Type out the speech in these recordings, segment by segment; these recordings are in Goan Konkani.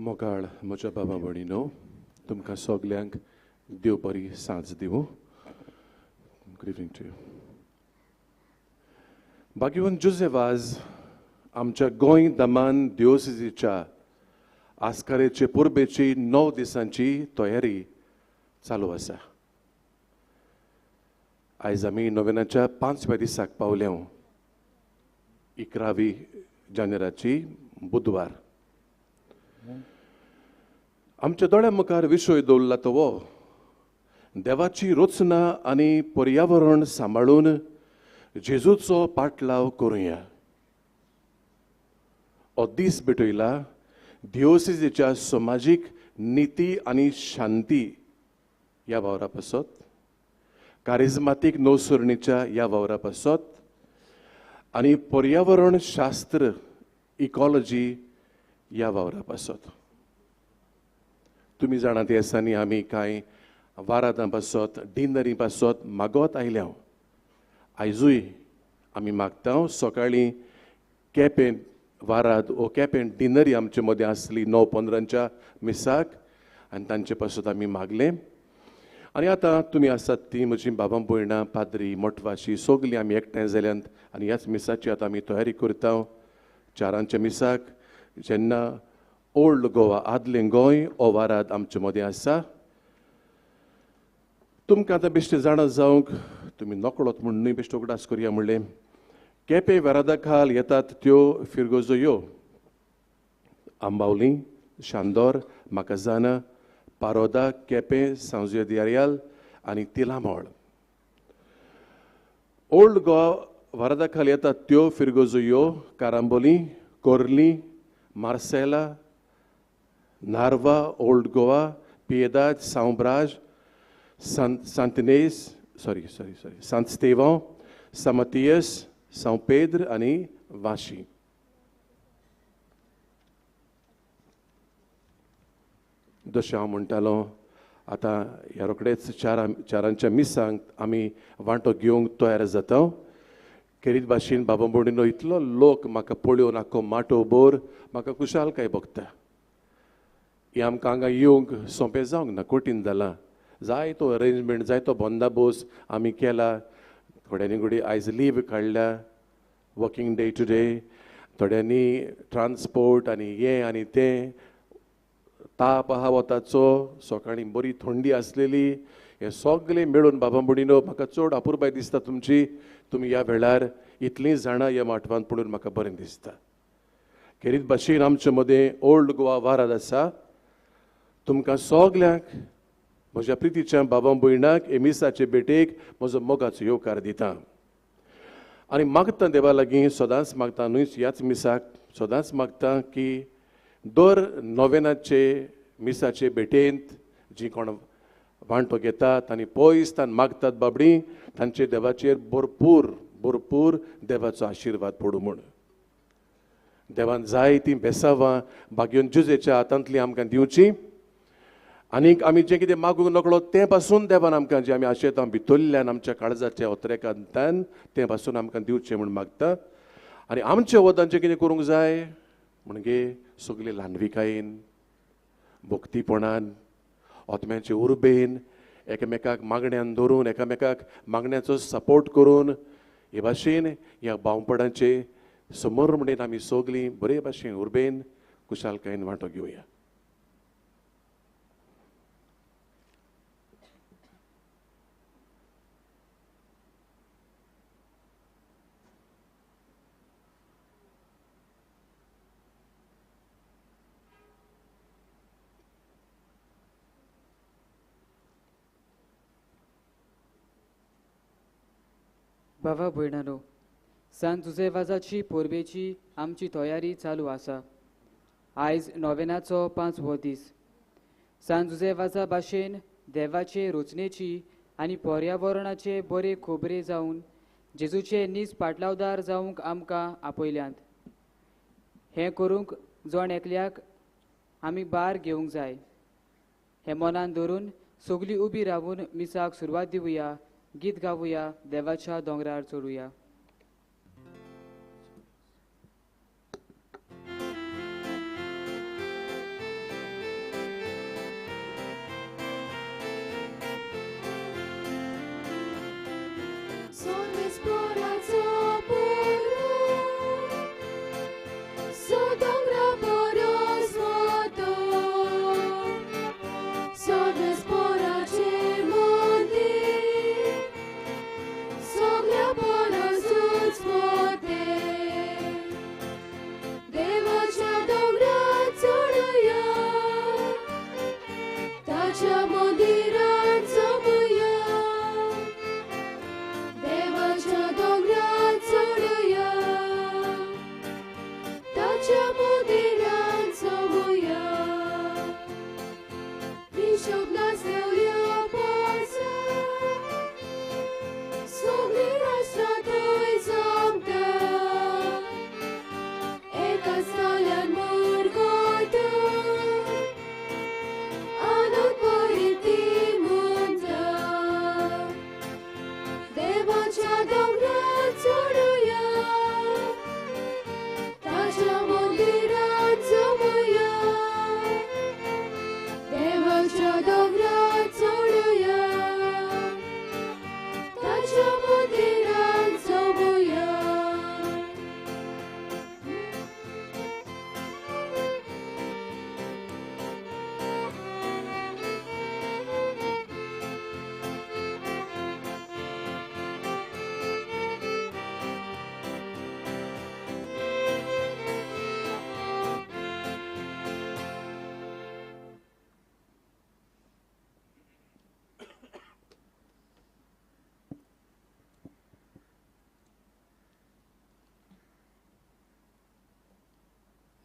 मोगाळ म्हज्या बाबा भयणीनो, तुमकां सगल्यांक देव बरी सांज दिवं. Good evening to you. भाग्यवंत जुझे वाज आमच्या गोंय दमन दिओसिजीच्या आस्कारेचे परबेची 9 दिसांची तयारी चालू आसा. आयज आमी नोवेनाच्या 5व्या दिसाक पावल्या, 11 जानेराची बुधवार. आमच्या दोळ्या मुखार विशय दवरला तो हो देवाची रचना आनी पर्यावरण सांबाळून जेजूचो पाटलाव करुया. हो दीस भेटयला दिओसिजीच्या समाजीक निती आनी शांती ह्या वावरा पासत, कारिज्मातीक नवसरणीच्या ह्या वावरा पासत आनी पर्यावरण शास्त्र इकॉलॉजी ह्या वावरा पासत. तुमी जाणा ते दिसांनी आमी कांय वारादां पासत, डिनरी पासत मागत आयल्या. आयजूय आमी मागता सकाळीं केपें वाराद ओ केपें डिनरी आमचे मदें आसली 9:15 मिसाक आनी तांचे पासत आमी मागलें. आनी आतां तुमी आसात ती म्हजी बाबा भयणां, पाद्री, मठवाशी सगलीं आमी एकठांय जाल्यात आनी ह्याच मिसाची आतां आमी तयारी करता. 4 मिसाक जेन्ना ओल्ड गोवा, आदलें गोंय हो वाराद आमचे मदें आसा. तुमकां आतां बेश्टें जाणा जावंक तुमी नकळत म्हूण न्हय बेश्टो उगडास करुया म्हणलें. केपें वारादा खाल येतात त्यो फिरगोजो ह्यो आंबावली, शांदोर, माकाझाना, पारोदा, केपें, सांजुये दियारियाल आनी तिलामोळ. ओल्ड गोवा वारादा खाल येतात त्यो फिरगोजो ह्यो कारांबोली, कोर्ली, मार्सेला, नार्वा, ओल्ड गोवा, पिएदाद, सांब्राज, सांतनेस, sorry sorry sorry Santo Estevam, सामतियस, सांव पेद्र आनी वाशी. जशें हांव म्हणटालो आतां ह्या रोखडेच 4 मिसांक आमी वांटो घेवंक तयार जाता. खेरीत भाशेन बाबा भयणीनो इतलो लोक म्हाका पळोवन आख्खो माटो भर म्हाका खुशालकाय भोगता. हें आमकां हांगा येवंक सोंपें जावंक ना, कठीण जालां. जायतो अरेंजमेंट, जायतो बंदोबस्त आमी केला. थोड्यांनी घडये आयज लीव काडल्या, वर्किंग डे टुडे, थोड्यांनी ट्रान्सपोर्ट आनी हें आनी तें, ताप आहा वताचो, सकाळीं बरी थंडी आसलेली, हें सगळें मेळून बाबा भयणीनो म्हाका चड अपुरबाय दिसता तुमची. तुमी ह्या वेळार इतलीं जाणां ह्या माटवान पळोवन म्हाका बरें दिसता. खेरीत भाशेन आमचे मदें ओल्ड गोवा वाराद आसा. तुमकां सगल्यांक म्हज्या प्रितीच्या बाबा भयणाक एमिसाचे भेटेक म्हजो मोगाचो येवकार दिता आनी मागता देवा लागीं सदांच मागता, न्हय ह्याच मिसाक सदांच मागता की दर नोवेनाचे मिसाचे भेटेंत जी कोण वांटो घेतात आनी पयस तान मागतात बाबडी, तांचे देवाचेर भरपूर भरपूर देवाचो आशिर्वाद पडूं म्हूण. देवान जाय तीं बेसावां भाग्योन जुजेच्या हातांतलीं आमकां दिवचीं आनीक आमी जें कितें मागूंक नकळो तें पासून देवान आमकां जें आमी आशेता भितरल्यान आमच्या काळजाच्या ओतरेकांतल्यान तें पासून आमकां दिवचें म्हूण मागता. आनी आमच्या वतान जें कितें करूंक जाय म्हणजे सगळे ल्हानविकायेन, भक्तीपणान, आत्म्याचे उर्बेन, एकामेकाक मागण्यान धरून, एकामेकाक मागण्याचो सपोर्ट करून हे भाशेन ह्या भावपणाचे समोर म्हणून आमी सगळीं बरे भाशेन उर्बेन खुशालकायेन वांटो घेवया. बाबा भयणानो, सांत जुझे वाजाची परबेची आमची तयारी चालू आसा. आयज नोवेनाचो 5वो दीस. सांत जुझे वाजा भाशेन देवाचे रचनेची आनी पर्यावरणाचे बरे खोबरे जावन जेजूचे नीज पाटलावदार जावंक आमकां आपयल्यात. हें करूंक जण एकल्याक आमी बार घेवंक जाय. हें मनान धरून सगळीं उबी रावून मिसाक सुरवात दिवया, गीत गावया, देवाच्या दोंगरार चडुया.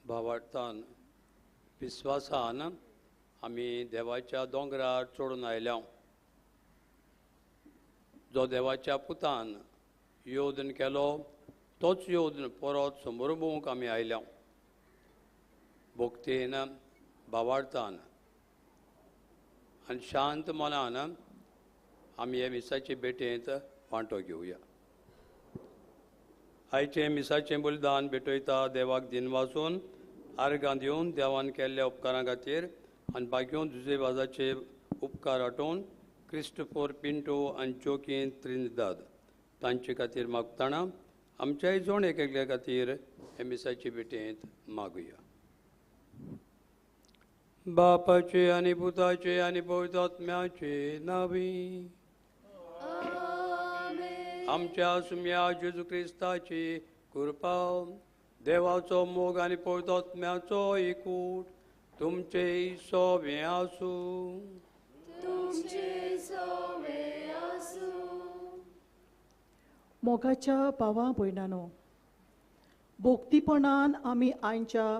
भावार्थान विस्वासान आमी देवाच्या दोंगरार चडून आयल्या. जो देवाच्या पुतान योजन केलो तोच योजन परत समोर आमी आयल्या. भक्तीन भावार्थान आनी शांत मनान आमी हे मिसाचे भेटेंत वांटो घेवया. आयचें मिसाचें बलिदान भेटयता देवाक दिनवासून आर्गां दिवन देवान केल्ल्या उपकारां खातीर आनी बागयोन जुझे वाजाचे उपकार आठोवन क्रिस्टोफोर पिंटो आनी जोकीन त्रिनिदाद तांचे खातीर मागतना आमच्याय जण एक एकल्या खातीर हे मिसाचे भेटेंत मागुया. बापाचे आनी पुताचे आनी पवित्र आत्म्याचे नांवी आमच्या सुम्या जेजू क्रिस्ताची कृपा, देवाचो मोग आनी पवित्र आत्म्याचो एकूट तुमचे सोवे आसूं. मोगाच्या भावा भयणानो, भोक्तीपणान आमी आयच्या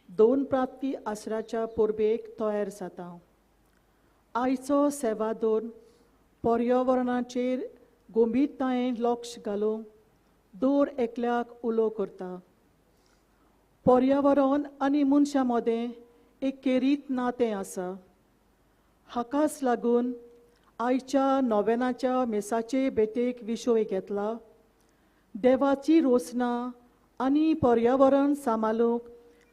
दोन प्राप्ती आसराच्या परबेक तयार जाता. आयचो सेवादोर पर्यावरणाचेर गंभीरतायेन लक्ष घालूंक दर एकल्याक उलो करता. पर्यावरण आनी मनशां मदें एक केरीत नातें आसा. हाकाच लागून आयच्या नोवेनाच्या मेसाचे भेटेक विशय घेतला देवाची रोसना आनी पर्यावरण सांबाळूंक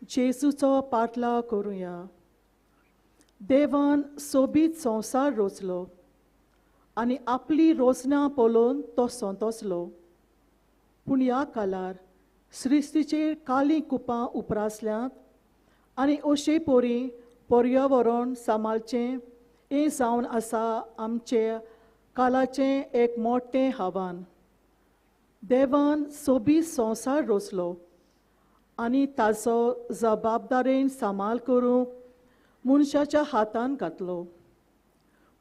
जेजूचो पाटलाव करुया. देवान सोबीत संवसार रोचलो आनी आपली रोसना पळोवन तो संतोसलो. पूण ह्या काळार सृश्टीचेर काली कुपां उप्रासल्यांत आनी अशे परी पर्यावरण सांबाळचें हें जावन आसा आमचे काळाचें एक मोठें आव्हान. देवान सोबीत संवसार रोचलो आनी ताचो जबाबदारेन सांबाळ करूंक मनशाच्या हातान घातलो.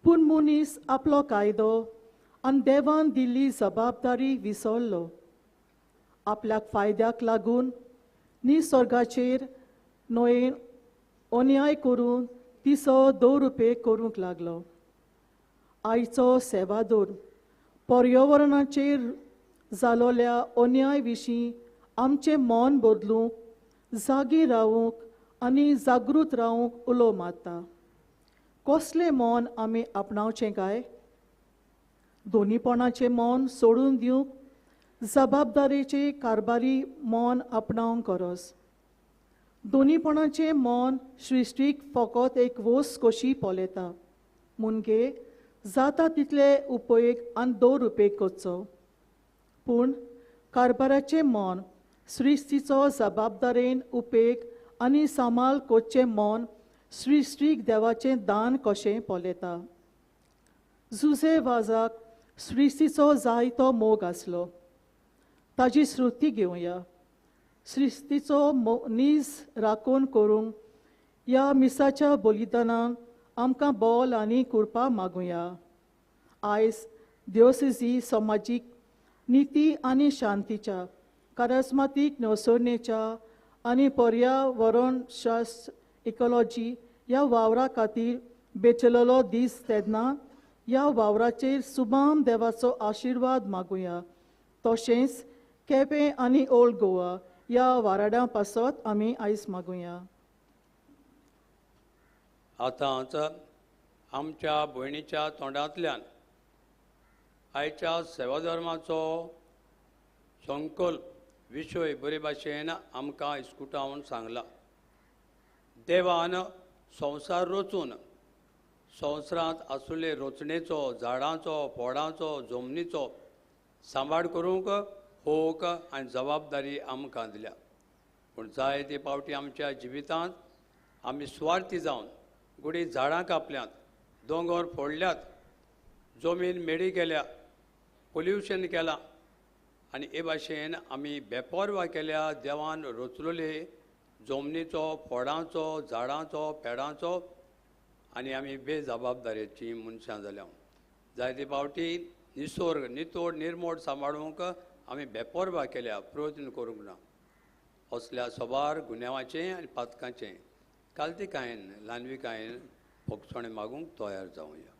पूण मनीस आपलो कायदो आनी देवान दिल्ली जबाबदारी विसरलो. आपल्याक फायद्याक लागून निसर्गाचेर न्हंयेन अन्याय करून तिचो दुरुपेग करूंक लागलो. आयचो सेवादोर पर्यावरणाचेर जालोल्या अन्याय विशीं आमचें मन बदलूंक, जागी रावूंक आनी जागृत रावूंक उलो मारता. कसलें मन आमी आपणावचें काय? दोनीपणाचें मन सोडून दिवंक जबाबदारेचें कारभारी मन आपणावंक गरज. दोनीपणाचें मन सृश्टीक फकत एक वस्त कशी पळयता, मुनगे जाता तितले उपयोग आनी दुरुपेग करचो. पूण कारभाराचें मन सृश्टीचो जबाबदारेन उपेग आनी सांबाळ करचें मन सृश्टीक देवाचें दान कशें पळयता. जुझे वाजाक सृश्टीचो जायतो मोग आसलो. ताजी श्रुती घेवया. सृश्टीचो नीज राखण करूंक ह्या मिसाच्या बलिदानान आमकां बोल आनी कृपा मागुया. आयज देवसेजी समाजीक निती आनी शांतीच्या कारास्मातीक नवसरणेच्या आनी पर्यावरण शास्त्र इकॉलॉजी ह्या वावरा खातीर बेचलेलो दीस तेन्ना ह्या वावराचेर सुबाम देवाचो आशिर्वाद मागुया. तशेंच केपें आनी ओल्ड गोवा ह्या वाराड्यां पासत आमी आयज मागुया. आतांच आमच्या भयणीच्या तोंडांतल्यान आयच्या सेवाधर्माचो संकल्प विशय बरे भाशेन आमकां इस्कुटावन सांगला. देवान संवसार रचून संवसारांत आसुल्ले रचणेचो, झाडांचो, फोडांचो, जमनीचो सांबाळ करूंक होक आनी जबाबदारी आमकां दिल्या. पूण जायते फावटी आमच्या जिवितांत आमी सुवार्थी जावन गुडी झाडां कापल्यांत, दोंगर फोडल्यात, जमीन मेडी केल्या, पोल्युशन केलां आनी हे भाशेन आमी बेपर्वा केल्या देवान रचलोले जमनीचो, फोडांचो, झाडांचो, पेडांचो आनी आमी बेजबाबदारेची मनशां जाल्या. जायते फावटी निसर्ग नितोड निर्मोड सांबाळूंक आमी बेपर्वा केल्या, प्रयत्न करूंक ना. असल्या सबार गुन्यांवाचें आनी पातकांचें कालतिकायेन ल्हानविकायेन भोगसणें मागूंक तयार जावया.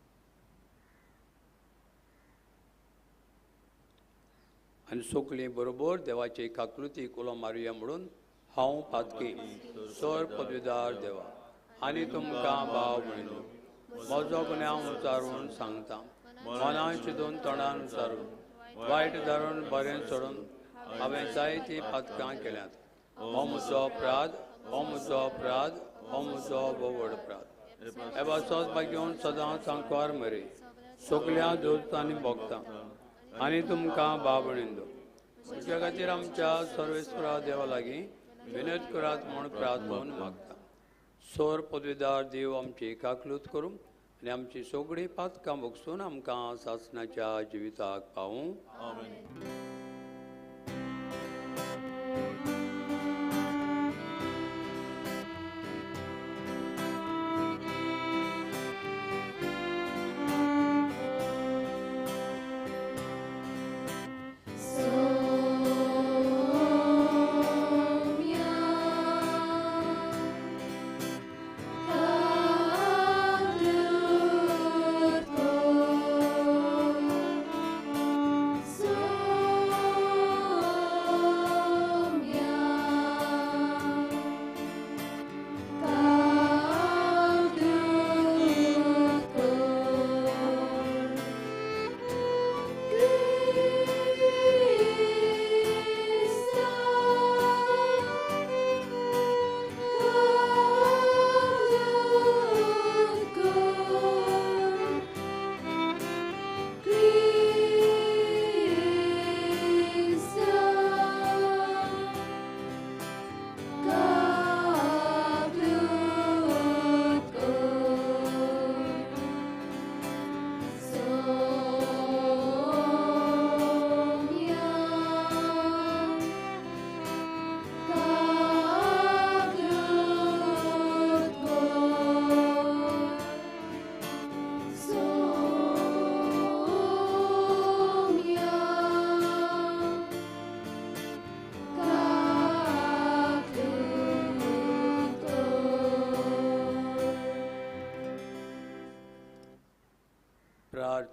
आनी सोकली बरोबर देवाची काकृती उलो मारुया म्हणून हांव पातकी सर पदवीदार देवा आनी तुमकां भाव भयणो म्हजो गुन्यांव उचारून सांगता. मनान चिंतून तोंडान उचारून वायट धरून बरें सोडून हांवें जायतीं पातकां केल्यांत. हो म्हजो अपराध, हो म्हजो अपराध, हो म्हजो व्हड अपराध. हे पासत भाग्योवन सदांच सांकवार मरे सगल्या दोस्तांनी भोगता आनी तुमकां भाव भयणींनो तुमच्या खातीर आमच्या सर्वेस्वरा देवा लागीं विनोद करात म्हूण प्रार्थना मागता. सोर पदवीदार देव आमची काकलूत करूं आनी आमची सगळीं पातकां भोगसून आमकां सासणाच्या जिविताक पावूं. So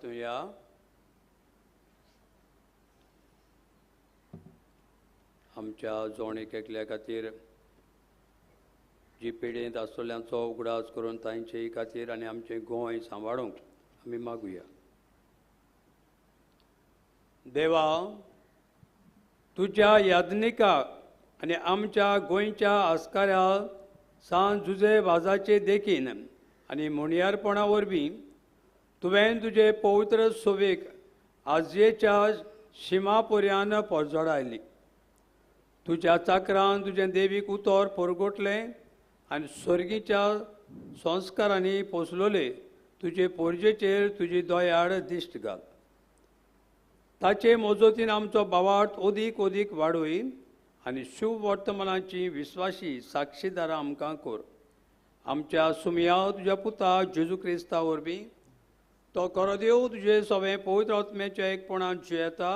प्रार्थुया. आमच्या जोण एक एकल्या खातीर जी पिडेंत आसतल्यांचो उगडास करून तांचे खातीर आनी आमचें गोंय सांबाळूंक आमी मागुया. देवा, तुज्या याज्ञिका आनी आमच्या गोंयच्या आस्काऱ्या सान जुजे वाजाचे देखीन आनी मुणयारपणा वरवीं तुवें तुजे पवित्र सोवेक आजयेच्या शिमा पर्यान पोरजडायली. तुज्या चाकरान तुजें देवीक उतर परगटलें आनी स्वर्गीच्या संस्कारांनी पोसलोले तुजे पोरजेचेर तुजी दयाळ दिश्ट घाल. ताचे मजतीन आमचो भावार्थ अदीक अदीक वाडय आनी शुभ वर्तमानाची विस्वाशी साक्षीदारां आमकां कर. आमच्या सुमया तुज्या पुता जेजू क्रिस्ता वरवीं तो खरो देव तुजे सगळें पवित्र आत्म्याच्या एकपणान जियेता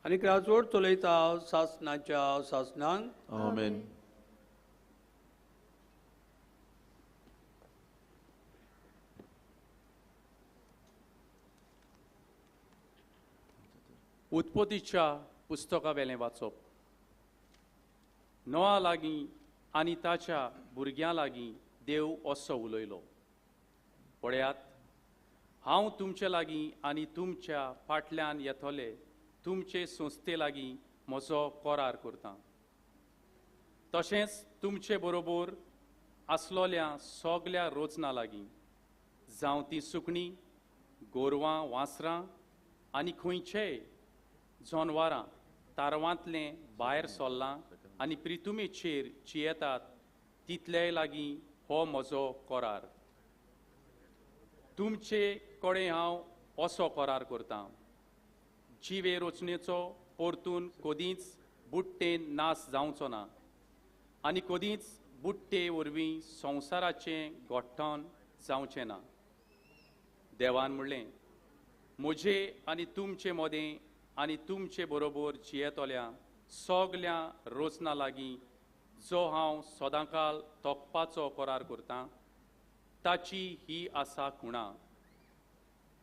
आनी राजवट चलयता सासनाच्या सासनांक. आमेन. उत्पत्तीच्या पुस्तका वेलें वाचप. नोआ लागीं आनी ताच्या भुरग्यां लागीं देव असो उलयलो, पळयात, हांव तुमचे लागीं आनी तुमच्या फाटल्यान येतले तुमचे संस्थे लागीं म्हजो करार करतां. तशेंच तुमचे बरोबर आसलोल्या सगल्या रोचना लागीं, जावं ती सुकणीं, गोरवां, वासरां आनी खंयचेय जनवारां तारवांतलें भायर सरलां आनी प्रितुमेचेर चियेतात तितलेय लागीं हो म्हजो करार. तुमचे कडेन हांव असो करार करतां, जिवे रचनेचो परतून कदींच बुट्टेन नाश जावचो ना आनी कदींच बुट्टे वरवीं संवसाराचें गोठण जावचें ना. देवान म्हणलें, म्हजे आनी तुमचे मदें आनी तुमचे बरोबर जियेतल्या सगल्या रचना लागीं जो हांव सदांकाल तोखपाचो करार करतां ताची ही आसा खुणा.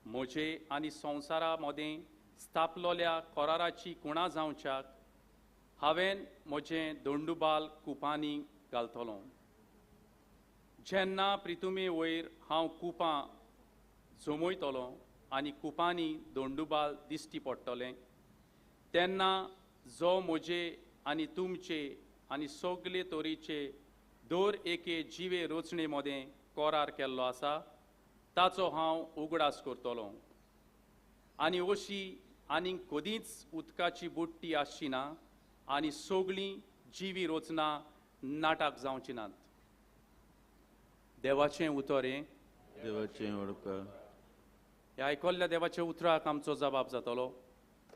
म्हजे आनी संवसारा मदें स्थापलोल्या कराराची खुणा जावच्याक हांवें म्हजें दोंडुबाल कुपांनी घालतलो. जेन्ना प्रितुमे वयर हांव कुपां जमयतलो आनी कुपांनी दोंडुबाल दिश्टी पडटलें तेन्ना जो म्हजे आनी तुमचे आनी सगले तरेचे दर एके जिवे रचणे मदें करार केल्लो आसा ताचो हांव उगडास करतलो. आनी अशी आनीक कदींच उदकाची बुडटी आसची ना आनी सगळीं जिवी रचना नाटक जावची नात. देवाचें उतर हें. देवाचें उपकार. ह्या आयकल्ल्या देवाच्या उतराक आमचो जबाब जातलो.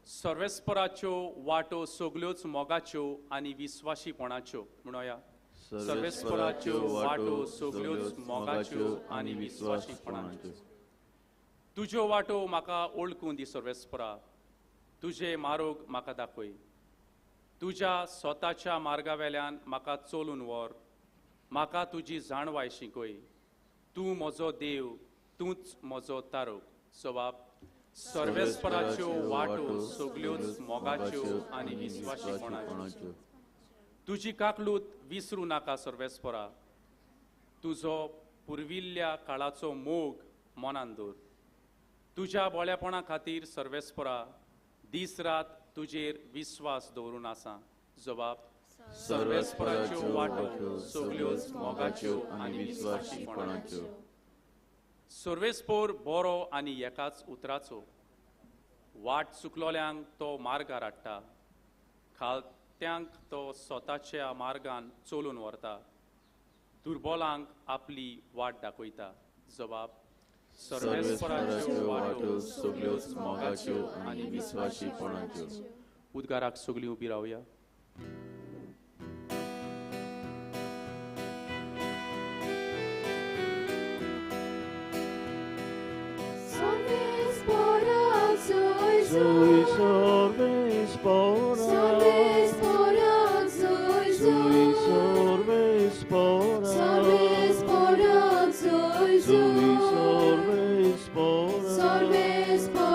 सर्वेस्पराच्यो वाटो सगल्योच मोगाच्यो आनी विस्वाशीपणाच्यो. म्हणोया, सर्वेस्पराच्यो वाटो सगल्योच मोगाच्यो आनी विस्वाशीपणाच्यो. तुज्यो वाटो म्हाका ओळखून दी सर्वेस्परा, तुजे मार्ग म्हाका दाखय. तुज्या स्वताच्या मार्गा वेल्यान म्हाका चलून व्हर, म्हाका तुजी जाणवाय शिकय. तूं म्हजो देव, तूंच म्हजो तारक. जबाब, सर्वेस्पराच्यो वाटो सगल्योच मोगाच्यो आनी विस्वाशीपणाच्यो. तुजी काकलूत विसरूं नाका सर्वेस्परा, तुजो पुर्विल्ल्या काळाचो मोग मनान दवर. तुज्या बोळेपणा खातीर सर्वेस्परा दीस रात तुजेर विस्वास दवरून आसा. जबाब, सर्वेस्पराच्यो वाटो सगल्योच मोगाच्यो आनी विस्वाशीपणाच्यो. सर्वेस्पोर बरो आनी एकाच उतराचो, वाट चुकलोल्यांक तो मार्गार हाडटा, खालत्यांक तो स्वताच्या मार्गान चलून व्हरता, दुर्बलांक आपली वाट दाखयता. जबाब, सर्वेस्पराच्यो वाटो सगल्योच मोगाच्यो आनी विस्वाशीपणाच्यो. उद्गाराक सगळीं उबी रावया. Sui sorves pora, sui sorves pora, sui sorves pora,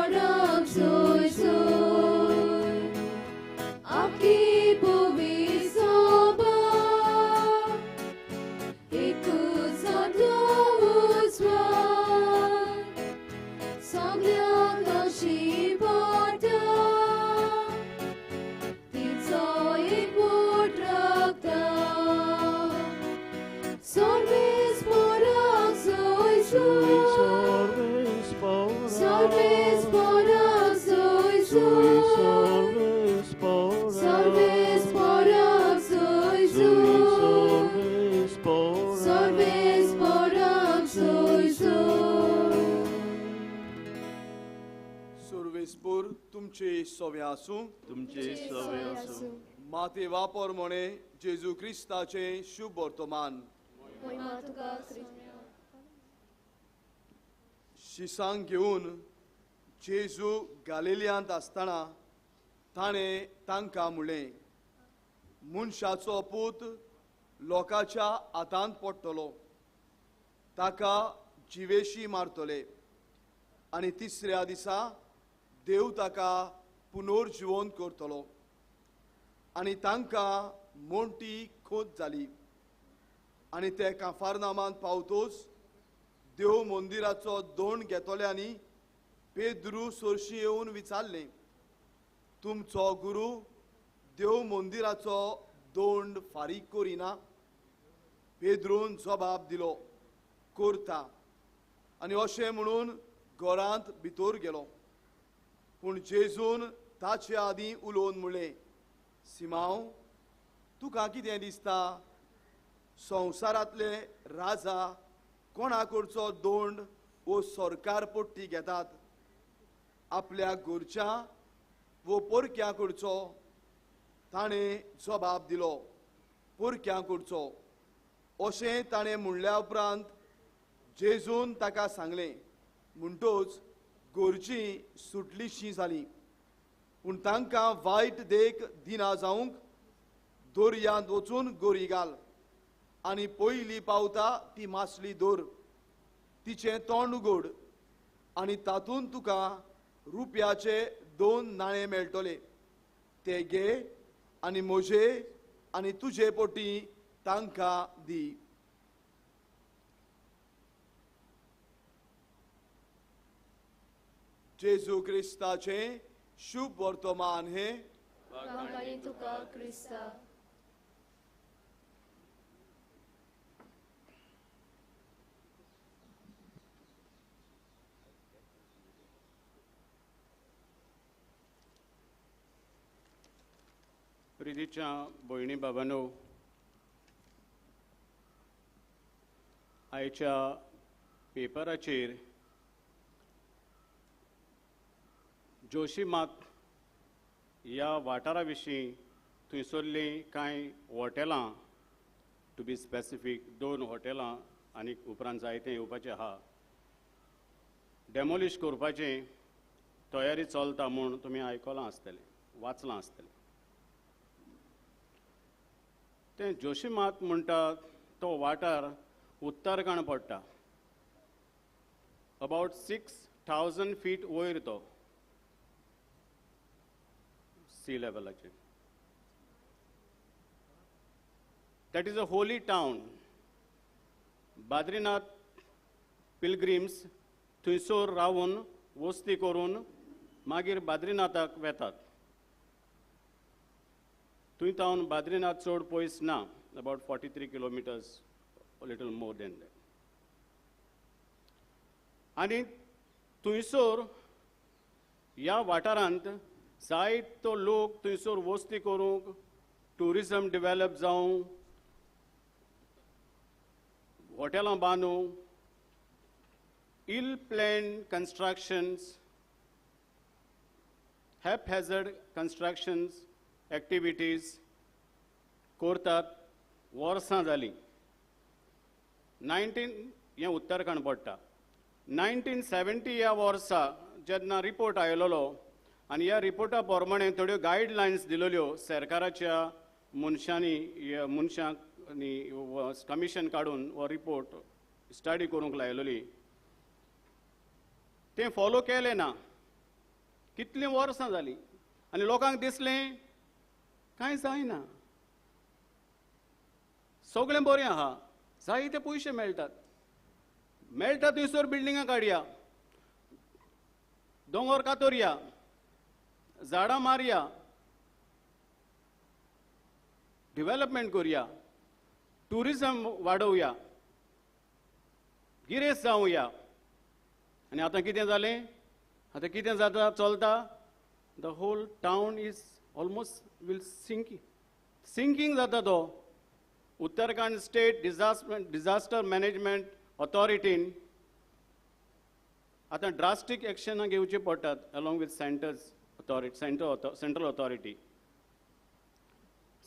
सोवे आसूं. तुमचे सोवे आसूं. माते वापर म्हणे जेजू क्रिस्ताचें शुभ वर्तमान. शिसांक घेवन जेजू गालिलियांत आसतना ताणें तांकां म्हणलें, मनशाचो पूत लोकांच्या हातांत पडटलो, ताका जिवेशी मारतले आनी तिसऱ्या दिसा देव ताका पुनर्जिवन करतलो. आनी तांकां मोटी खोत जाली. आनी ते काफारनामांत पावतोच देव मंदिराचो दोण घेतल्यांनी पेद्रू सोरशी येवन विचारलें, तुमचो गुरू देव मंदिराचो दोंड फारीक करिना? पेद्रून जबाब दिलो, करता. आनी अशें म्हणून घरांत भितर गेलो. पूण जेजून ताचे आदीं उलोवन म्हणलें, सिमांव, तुका कितें दिसता? संवसारांतले राजा कोणा कडचो दोंड वो सरकार पट्टी घेतात? आपल्या घरच्या वो परक्या कडचो? ताणें जबाब दिलो, परक्या कडचो. अशें ताणें म्हणल्या उपरांत जेजून ताका सांगलें, म्हणटोच गोरची सुटलीशी जाली. पूण तांकां वायट देख दिना जावंक दर्यांत वचून गोरी घाल आनी पयली पावता ती मासली दर, तिचें तोंड उगड आनी तातूंत तुका रुपयाचे 2 नाणे मेळटले, ते घे आनी म्हजे आनी तुजे पोटी तांकां दी. जेजू क्रिस्ताचें शुभ वर्तमान हें. तुका क्रिस्ता. प्रितीच्या भयणी बाबांनो, आयच्या पेपराचेर जोशीमात ह्या वाठारा विशीं थंयसरलीं कांय हॉटेलां, टू बी स्पेसिफीक 2 हॉटेलां आनी उपरांत जायतें येवपाचें आहा, डेमोलिश करपाचें तयारी चलता म्हूण तुमी आयकलां आसतलें, वाचलां आसतलें. तें जोशीमात म्हणटा तो वाठार उत्तराखंड पडटा, अबावट 6000 फीट वयर तो सी लेवलाचेर. That is a holy town. Badrinath pilgrims थंयसर रावन वस्ती करून मागीर बाद्रीनाथाक वेतात. थंय तावन बाद्रीनाथ चड पयस ना, about 43 kilometres, little more than that. आनी थंयसर ह्या वाठारांत जायतो लोक थंयसर वस्ती करूंक, ट्युरिजम डेव्हलप जावं, हॉटेलां बांदूं, ill plan constructions, haphazard constructions activities करतात वर्सां जालीं. 19 हें उत्तराखंड पडटा. 1970 ह्या वर्सा जेन्ना रिपोर्ट आयलेलो आनी ह्या रिपोर्टा प्रमाणे थोड्यो गायडलायन्स दिलेल्यो सरकाराच्या मनशांनी, मनशांक कमिशन काडून हो रिपोर्ट स्टडी करूंक लायलेली, तें फॉलो केलें ना. कितलीं वर्सां जालीं आनी लोकांक दिसलें कांय जायना, सगळें बरें आहा, जायते पयशे मेळटात, मेळटा थंयसर बिल्डिंगां काडया, दोंगर कातरया, झाडां मारया, डेव्हलपमेंट करया, ट्युरिजम वाडोवया, गिरेस्त जावया. आनी आतां कितें जालें? आतां कितें जाता चलता? The whole town is almost will sinking, sinking जाता तो. उत्तराखंड स्टेट डिझास्टर मॅनेजमेंट ऑथॉरिटीन आतां ड्रास्टीक एक्शनां घेवचीं पडटात along with centres Authority, central authority.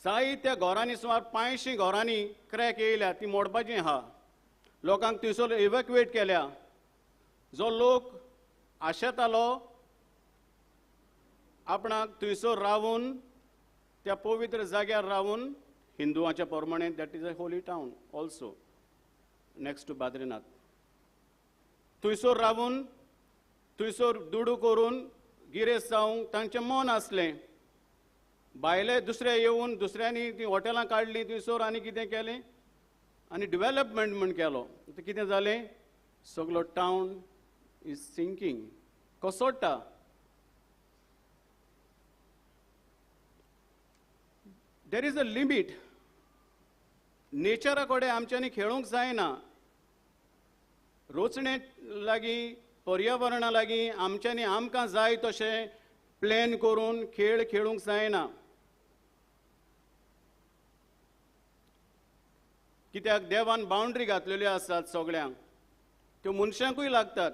जायत्या घरांनी सुमार 500 घरांनी क्रॅक येयल्या, ती मोडपाची आहा. लोकांक थंयसर इव्हॅक्युएट केल्या. जो लोक आशेतालो आपणाक थंयसर रावून त्या पवित्र जाग्यार रावून, हिंदुवाच्या प्रमाणे that is a holy town also next to Badrinath, थंयसर रावून थंयसर दुडू करून गिरेस्त जावंक तांचें मन आसलें. भायले दुसरे येवन दुसऱ्यांनी तीं हॉटेलां काडलीं थंयसर आनी कितें केलें आनी डिवेलपमेंट म्हूण केलो. आतां कितें जालें, सगलो टावन is sinking, कोसळटा. There is a limit. नेचरा कडेन आमच्यांनी खेळूंक जायना. रोचणे लागीं, पर्यावरणा लागीं आमच्यांनी आमकां जाय तशें प्लॅन करून खेळ खेळूंक जायना. कित्याक देवान बाउंड्री घातलेल्यो आसात सगळ्यांक, त्यो मनशांकूय लागतात,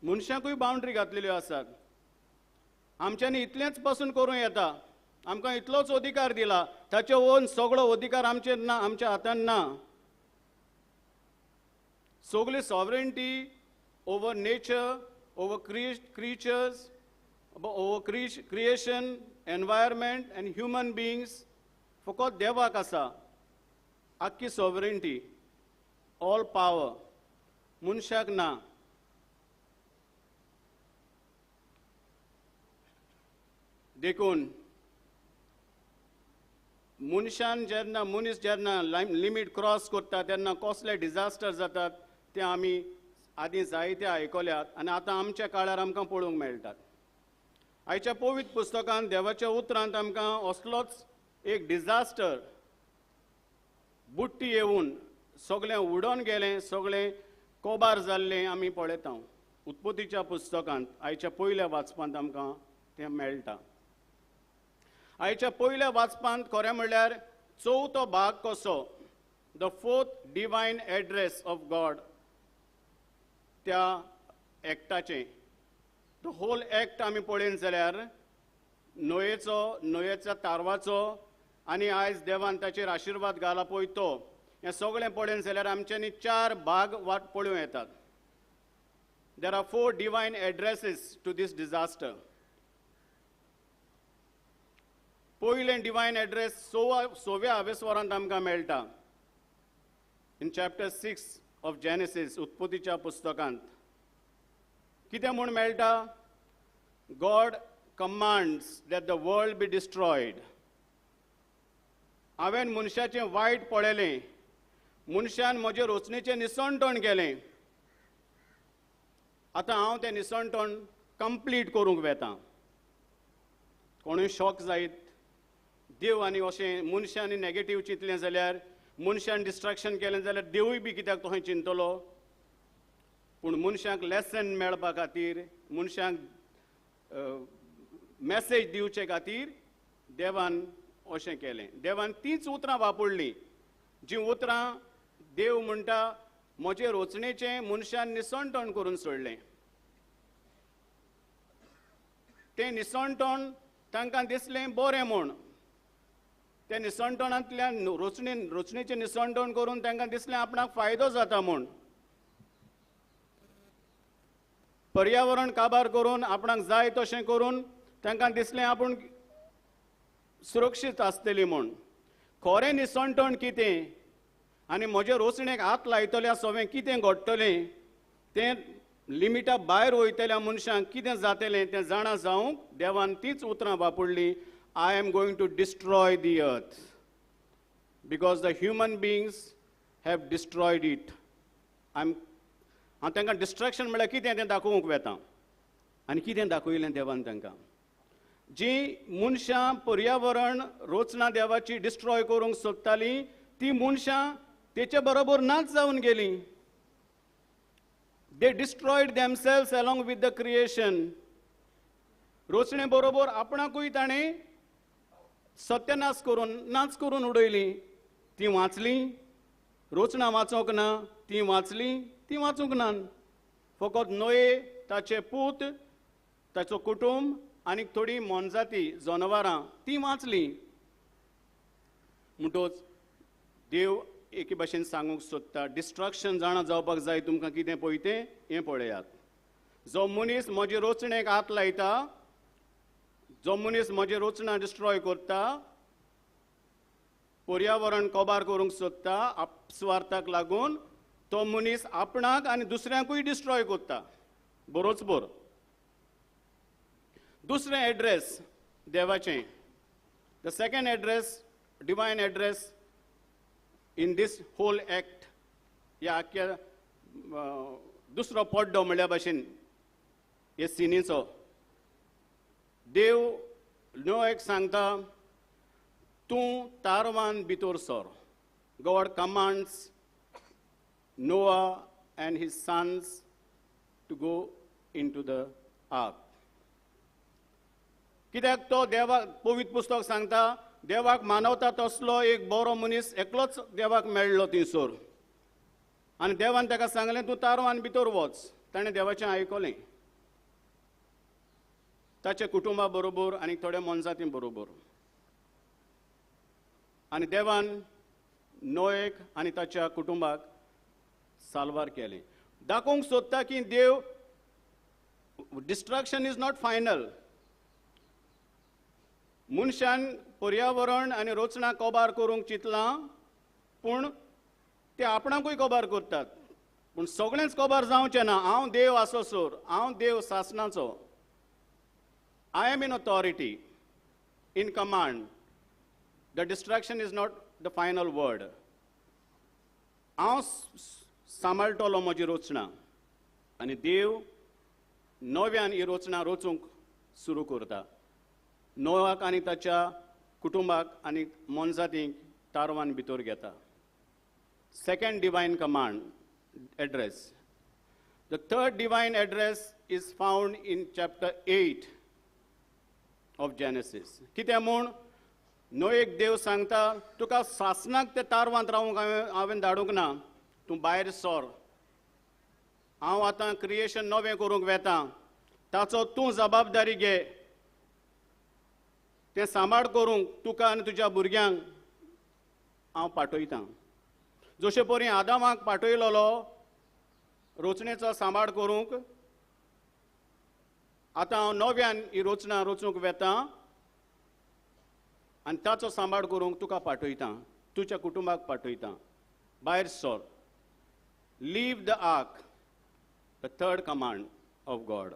मनशांकूय बाउंड्री घातलेल्यो आसात. आमच्यांनी इतलेंच पासून करूं येता, आमकां इतलोच अधिकार दिला, ताचे वयर सगळो अधिकार आमचेर ना, आमच्या हातान ना. सगळी sovereignty over nature, over creatures, over creation, environment and human beings फकत देवाक आसा. आख्खी सॉवरेंटी, ऑल पावर मनशाक ना. देखून मनशान जेन्ना, मनीस जेन्ना लिमीट क्रॉस करता तेन्ना कसले डिजास्टर जातात ते आमी आदीं जायते आयकल्यात आनी आतां आमच्या काळार आमकां पळोवंक मेळटात. आयच्या पवित्र पुस्तकांत देवाच्या उतरांत आमकां असलोच एक डिजास्टर, बुट्टी येवन सगळें उडोवन गेलें, सगळें कोबार जाल्लें आमी पळयता. उत्पत्तीच्या पुस्तकांत आयच्या पयल्या वाचपांत आमकां तें मेळटा. आयच्या पयल्या वाचपांत खरें म्हणल्यार चवथो भाग कसो, the fourth divine address of God त्या एक्टाचें. The whole act आमी पळयन जाल्यार न्हंयेचो, न्हंयेच्या तारवाचो आनी आयज देवान ताचेर आशिर्वाद घाला पळय तो, हें सगळें पळयन जाल्यार आमच्यांनी 4 भाग वाट पळोवं येतात. There are 4 divine addresses to this disaster. पयलें डिवायन एड्रेस सव्या आवेस्वरांत आमकां मेळटा, in chapter 6 of Genesis, उत्पत्तीच्या पुस्तकांत. कितें म्हूण मेळटा? God commands that the world be destroyed. हांवें मनशाचें वायट पळयलें, मनशान म्हजें रोचणेचें निसणटण केलें, आतां हांव तें निसणटण कंप्लीट करूंक वेता. कोणूय शॉक जायत, देव आनी अशें मनशान नॅगेटीव चिंतलें जाल्यार, मनशान डिस्ट्रक्शन केलें जाल्यार देवूय बी कित्याक तशें चिंतलो. पूण मनशाक लेसन मेळपा खातीर, मनशाक मॅसेज दिवचे खातीर देवान अशें केलें. देवान तींच उतरां वापरलीं जीं उतरां देव म्हणटा म्हजे रोचणेचें मनशान निसणटण करून सोडलें. तें निसणटण तांकां दिसलें बरें म्हूण, त्या निसणटणांतल्यान रोचणेचें निसणटण करून तांकां दिसलें आपणाक फायदो जाता म्हूण, पर्यावरण काबार करून आपणाक जाय तशें करून तांकां दिसलें आपूण सुरक्षीत आसतली म्हूण. खरें निसणटण कितें आनी म्हजे रोचणेक हात लायतल्या सवें कितें घडटलें, तें लिमिटा भायर वयतल्या मनशांक कितें जातलें तें जाणा जावंक देवान तीच उतरां वापरलीं, I am going to destroy the earth because the human beings have destroyed it. हांव तांकां डिस्ट्रक्शन म्हळ्यार कितें तें दाखोवंक वेता. आनी कितें दाखयलें देवान तांकां? जीं मनशां पर्यावरण रोचना देवाची डिस्ट्रॉय करूंक सोदतालीं ती मनशां तेचे बरोबर नाच जावन गेलीं. They destroyed themselves along with the creation. रोचणे बरोबर आपणाकूय ताणें सत्यनाश करून नाच करून उडयली. ती वाचली, रोचना वाचोंक ना, ती वाचली, ती वाचूंक ना. फकत न्हंये, ताचे पूत, ताचो कुटुंब आनी थोडीं मोनजाती जनावरां तीं वाचलीं. म्हणटोच देव एके भाशेन सांगूंक सोदता, डिस्ट्रक्शन जाणा जावपाक जाय तुमकां कितें पळय तें हें पळयात. जो मनीस म्हजे रोचणेक हात लायता, जो मनीस म्हजे रोचणां डिस्ट्रॉय करता, पर्यावरण कबार करूंक सोदता आपस्वार्थाक लागून, तो मनीस आपणाक आनी दुसऱ्यांकूय डिस्ट्रॉय करता. बरोच बर. दुसरें एड्रेस देवाचें, the second address, divine address in this whole act, ह्या आख्ख्या दुसरो पड्डो म्हणल्या भाशेन हे सिनीचो. देव नोएक सांगता, तूं तारवान भितर sir. God commands Noah and his sons to go into the ark. कित्याक तो देवाक, पवित्र पुस्तक सांगता, देवाक मानवता तसलो एक बरो मनीस एकलोच देवाक मेळ्ळो थंयसर. आनी देवान ताका सांगलें, तूं तारवान भितर वच. ताणें देवाचें आयकलें, ताच्या कुटुंबा बरोबर आनी थोड्या मनजाती बरोबर. आनी देवान नोएक आनी ताच्या कुटुंबाक साल्वार केलें. दाखोवंक सोदता की देव, डिस्ट्रक्शन is not final. मनशान पर्यावरण आनी रचना कबार करूंक चिंतलां, पूण ते आपणाकूय कबार करतात. पूण सगळेंच कबार जावचें ना. हांव देव आसोसर, हांव देव सासणाचो. I am in authority, in command. The destruction is not the final word. हांव सांबाळटलो म्हजी रचना. आनी देव नव्यान ही रचना रचूंक सुरू करता. नोआक आनी ताच्या कुटुंबाक आनी मोनजातींक तारवान भितर घेता. Second divine command address. The third divine address is found in chapter 8 of Genesis. कितें म्हूण नोएक देव सांगता, तुका सासणाक ते तारवांत रावूंक हांवें धाडूंक ना, तूं भायर सर. हांव आतां क्रिएशन नवें करूंक वेता, ताचो तूं जबाबदारी घे. तें सांबाळ करूंक तुका आनी तुज्या भुरग्यांक हांव पाठयतां. जशे परी आदामाक पाठयलोलो रोचणेचो सांबाळ करूंक, आतां हांव नव्यान ही रचना रचूंक वेता आनी ताचो सांबाळ करूंक तुका पाठयतां, तुज्या कुटुंबाक पाठयतां. भायर sir. Leave the ark, the third command of God.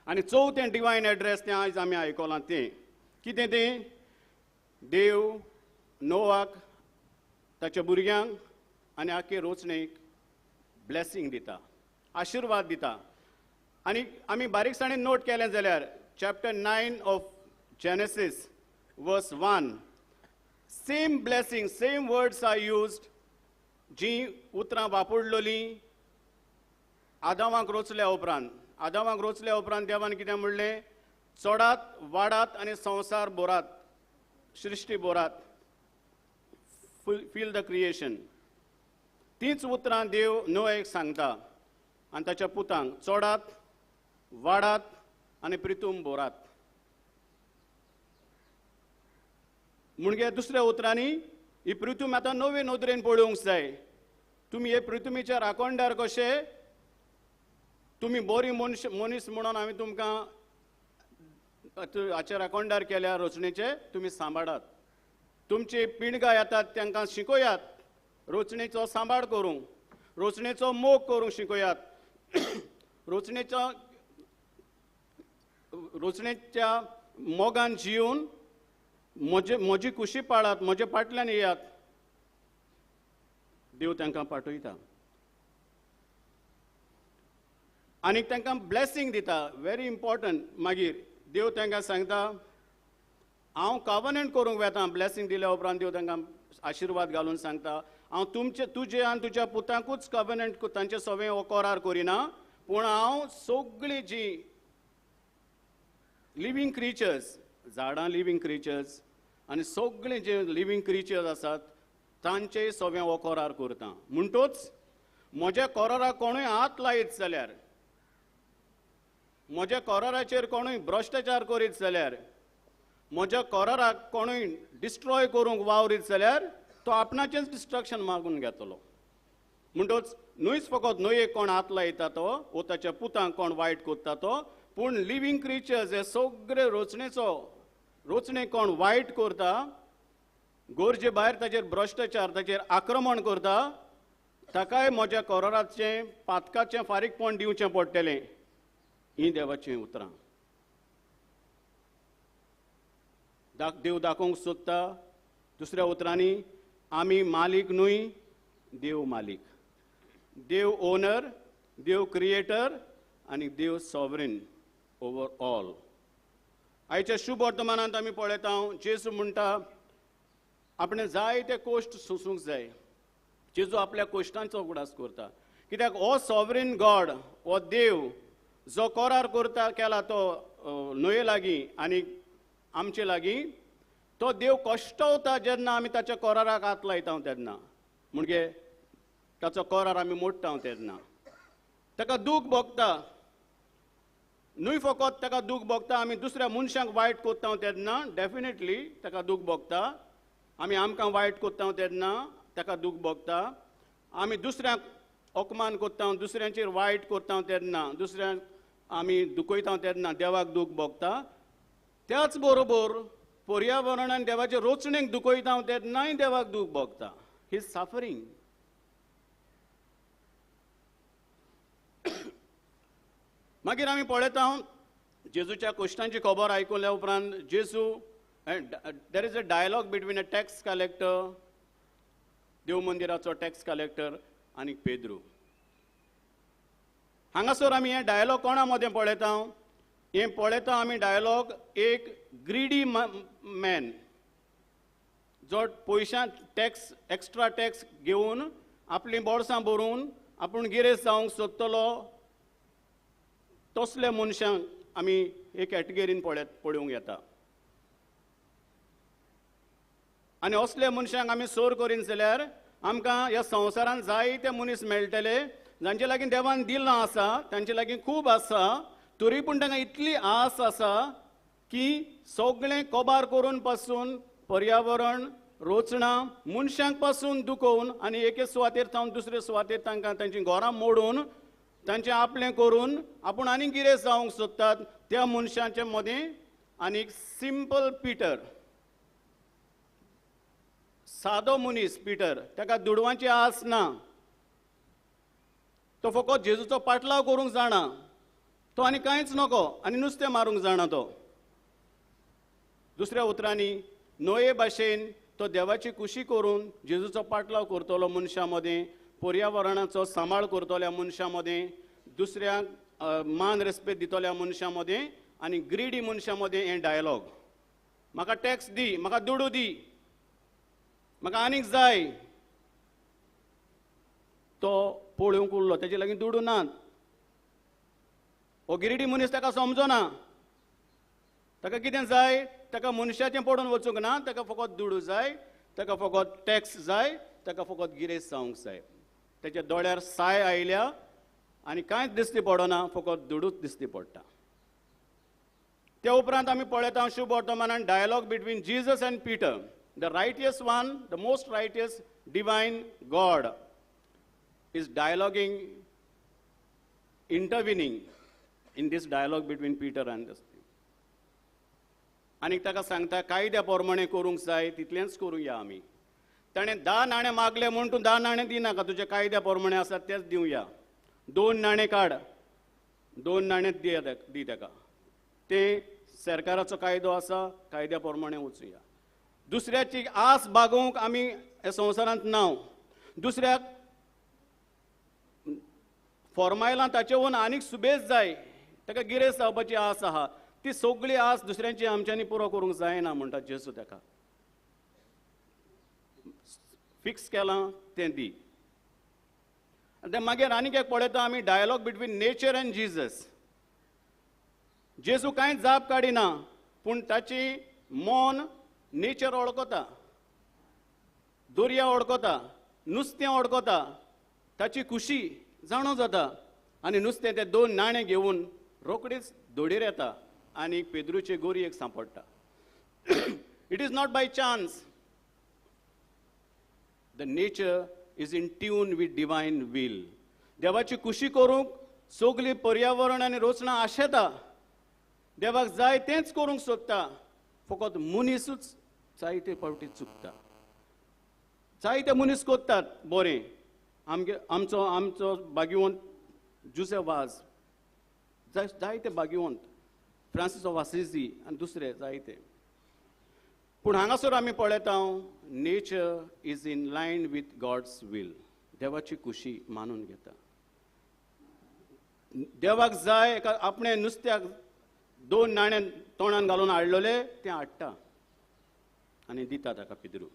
आनी चवथें डिवायन एड्रेस तें आयज आमी आयकलां तें कितें तें, देव नोआक, ताच्या भुरग्यांक आनी आख्खे रोचणेक ब्लेसींग दिता, आशिर्वाद दिता. आनी आमी बारीकसाणेन नोट केलें जाल्यार chapter 9 of Genesis verse 1, same blessing, same words are used जीं उतरां वापरलेलीं आदामाक रोचल्या उपरांत. आदामाक रोचल्या उपरांत देवान कितें म्हणलें, चडात वाडात आनी संवसार भरात, सृश्टी भरात, फील the creation. तींच उतरां देव नोएक सांगता आनी ताच्या पुतांक, चडात वाडात आनी प्रितूम भरात. म्हणजे दुसऱ्या उतरांनी ही पृथ्वी आतां नवे नदरेन पळोवंक जाय. तुमी हे पृथ्वीच्या राखणदार कशे, तुमी बरी मनीस म्हणून हांवें तुमकां हाचे राखणदार केल्या रचणेचे, तुमी सांबाळात. तुमची पिणगां येतात तांकां शिकयात, रचणेचो सांबाळ करूंक, रचणेचो मोग करूंक शिकयात, रचणेच्या मोगान जिवन म्हजी कुशी पाळात, म्हजे फाटल्यान येयात. देव तांकां पाठयता आनी तांकां ब्लेसींग दिता. Very important. मागीर देव तांकां सांगता, हांव कवनंट करूंक वेता. ब्लेसींग दिल्या उपरांत देव तांकां आशिर्वाद घालून सांगता, हांव तुमचे तुजे आनी तुज्या पुतांकूच कवनंट तांचे सवें हो करार करिना, पूण हांव सगळीं जीं लिवींग क्रिचर्स, झाडां लिवींग क्रिचर्स आनी सगळीं जे लिवींग क्रिचर्स आसात तांचेय सवें हो करार करता. म्हणटोच म्हज्या कराराक कोणूय हात लायत जाल्यार म्हज्या कोराराचेर कोणूय भ्रश्टाचार करीत जाल्यार, म्हज्या कोराराक कोणूय डिस्ट्रॉय करूंक वावरीत जाल्यार तो आपणाचेंच डिस्ट्रक्शन मागून घेतलो. म्हणटच न्हूच फकत न्हंयेक कोण हात लायता तो वो ताच्या पुतांक कोण वायट करता तो, पूण लिवींग क्रिचर्स हे सगळे रचणेचो रचणे कोण वायट करता, गरजे भायर ताचेर भ्रश्टाचार ताचेर आक्रमण करता, ताकाय म्हज्या कोराराचें पातकाचें फारीकपण दिवचें पडटलें. हीं देवाचीं उतरां. देव दाखोवंक सोदता दुसऱ्या उतरांनी आमी मालीक न्हय, देव मालीक, देव ओनर, देव क्रिएटर आनी देव सॉवरीन ओवर ऑल. आयच्या शुभ वर्तमानांत आमी पळयता जेजू म्हणटा आपणें जायते कोश्ट सोसूंक जाय. जेजू आपल्या कोश्टांचो उगडास करता, कित्याक हो सॉवरीन गॉड, हो देव जो कोरार करता केला तो न्हंये लागीं आनी आमचे लागीं, तो देव कश्टवता जेन्ना आमी ताच्या कोराराक हात लायता तेन्ना, म्हणजे ताचो कोरार आमी मोडटा तेन्ना ताका दूख भोगता. न्हय फकत ताका दूख भोगता, आमी दुसऱ्या मनशांक वायट करता तेन्ना डेफिनेटली ताका दूख भोगता, आमी आमकां वायट करता तेन्ना ताका दूख भोगता, आमी दुसऱ्यांक अपमान करता, दुसऱ्यांचेर वायट करता तेन्ना, दुसऱ्यांक आमी दुखयता तेन्ना देवाक दूख भोगता. त्याच बरोबर पर्यावरणान देवाचे रोचणेक दुखयता तेन्नाय देवाक दूख भोगता. He suffering. मागीर आमी पळयता जेजूच्या कोश्टांची खबर आयकुल्या उपरांत जेजू, there is a dialogue between a tax collector, देव मंदिराचो टॅक्स कलेक्टर आनी पेद्रू. हांगासर आमी हें डायलॉग कोणा मदें पळयता? हें पळयता आमी डायलॉग एक ग्रीडी मॅन जो पयशां टॅक्स, एक्स्ट्रा टॅक्स घेवन आपलीं बोर्सां भरून आपूण गिरेस्त जावंक सोदतलो, तसल्या मनशांक आमी हे कॅटेगरीन पळोवंक येता. आनी असल्या मनशांक आमी सोर करीन जाल्यार आमकां ह्या संवसारांत जायते मनीस मेळटले जांचे लागीं देवान दिलां आसा, तांचे लागीं खूब आसा, तरी पूण तांकां इतली आस आसा की सगळें कबार करून पासून पर्यावरण रोचणां मनशांक पासून दुखोवन आनी एके सुवातेर थावन दुसरे सुवातेर तांकां तांचीं घरां मोडून तांचें आपलें करून आपूण आनी गिरेस्त जावंक सोदतात. त्या मनशांचे मदीं आनी सिंपल पिटर, सादो मनीस पिटर, ताका दुडवांची आस ना, तो फकत जेजूचो पाटलाव करूंक जाणा, तो आनी कांयच नको आनी नुस्तें मारूंक जाणा तो. दुसऱ्या उतरांनी न्हंये भाशेन तो देवाची खुशी करून जेजूचो पाटलाव करतलो मनशां मदीं, पर्यावरणाचो सांबाळ करतल्या मनशां मदीं, दुसऱ्यांक मान रेस्पेद दितल्या मनशां मदीं आनी ग्रीडी मनशां मदीं हें डायलॉग. म्हाका टॅक्स दी, म्हाका दुडू दी, म्हाका आनीक जाय. तो पळोवंक उरलो, तेजे लागीं दुडू नात. हो गिरिडी मनीस ताका समजना, ताका कितें जाय, ताका मनशाचें पडून वचूंक ना, ताका फकत दुडू जाय, ताका फकत टॅक्स जाय, ताका फकत गिरेस्त जावंक जाय. तेच्या दोळ्यार साय आयल्या आनी कांयच दिसती पडना, फकत दुडूच दिसती पडटा. त्या उपरांत आमी पळयता शुभ वर्तमानान dialogue between Jesus and Peter, the righteous one, the most righteous divine God is dialoguing, intervening in this dialogue between Peter and this. आनी ताका सांगता कायद्या प्रमाणे करूंक जाय तितलेंच करुया आमी. ताणें 10 नाणे मागले म्हूण तूं 10 नाणे दिनाका, तुजे कायद्या प्रमाणे आसा तेच दिवया. 2 नाणे काड, 2 नाणे दी ताका. ते सरकाराचो कायदो आसा, कायद्या प्रमाणे वचुया. दुसऱ्याची आस बागोवंक आमी ह्या संवसारांत ना. दुसऱ्याक फॉर्मायलां ताचे वयल्यान आनीक सुबेज जाय, ताका गिरेस्त जावपाची आस आहा, ती सगळी आस दुसऱ्यांची आमच्यांनी पुरो करूंक जायना म्हणटा जेजू ताका. फिक्स केलां तें दी. आनी मागीर आनीक एक पळयता आमी dialogue between nature and Jesus. जेजू कांय जाप काडिना, पूण ताची मन नेचर वळखता, दर्या वळखता, नुस्तें वळखता, ताची खुशी जाणो जाता. आनी नुस्तें ते 2 नाणे घेवन रोखडीच दोडीर येता आनी पेद्रूचे गोरयेक सांपडटा. It is not by chance. The nature is in tune with divine will. देवाची खुशी करूंक सगली पर्यावरण आनी रचना आशेता. देवाक जाय तेंच करूंक सोदता, फकत मनीसूच जायते फावटी चुकता. जायते मनीस करतात बरें. आमगे आमचो आमचो भाग्यवंत जुझे वाज, जायते भाग्यवंत फ्रांसीस ऑफ आसिजी आनी दुसरे जायते. पूण हांगासर आमी पळयता nature is in line with God's will. देवाची खुशी मानून घेता. देवाक जाय एका आपणे नुस्त्याक 2 नाणे तोंडान घालून हाडलेले तें हाडटा आनी दिता ताका पिद्रू.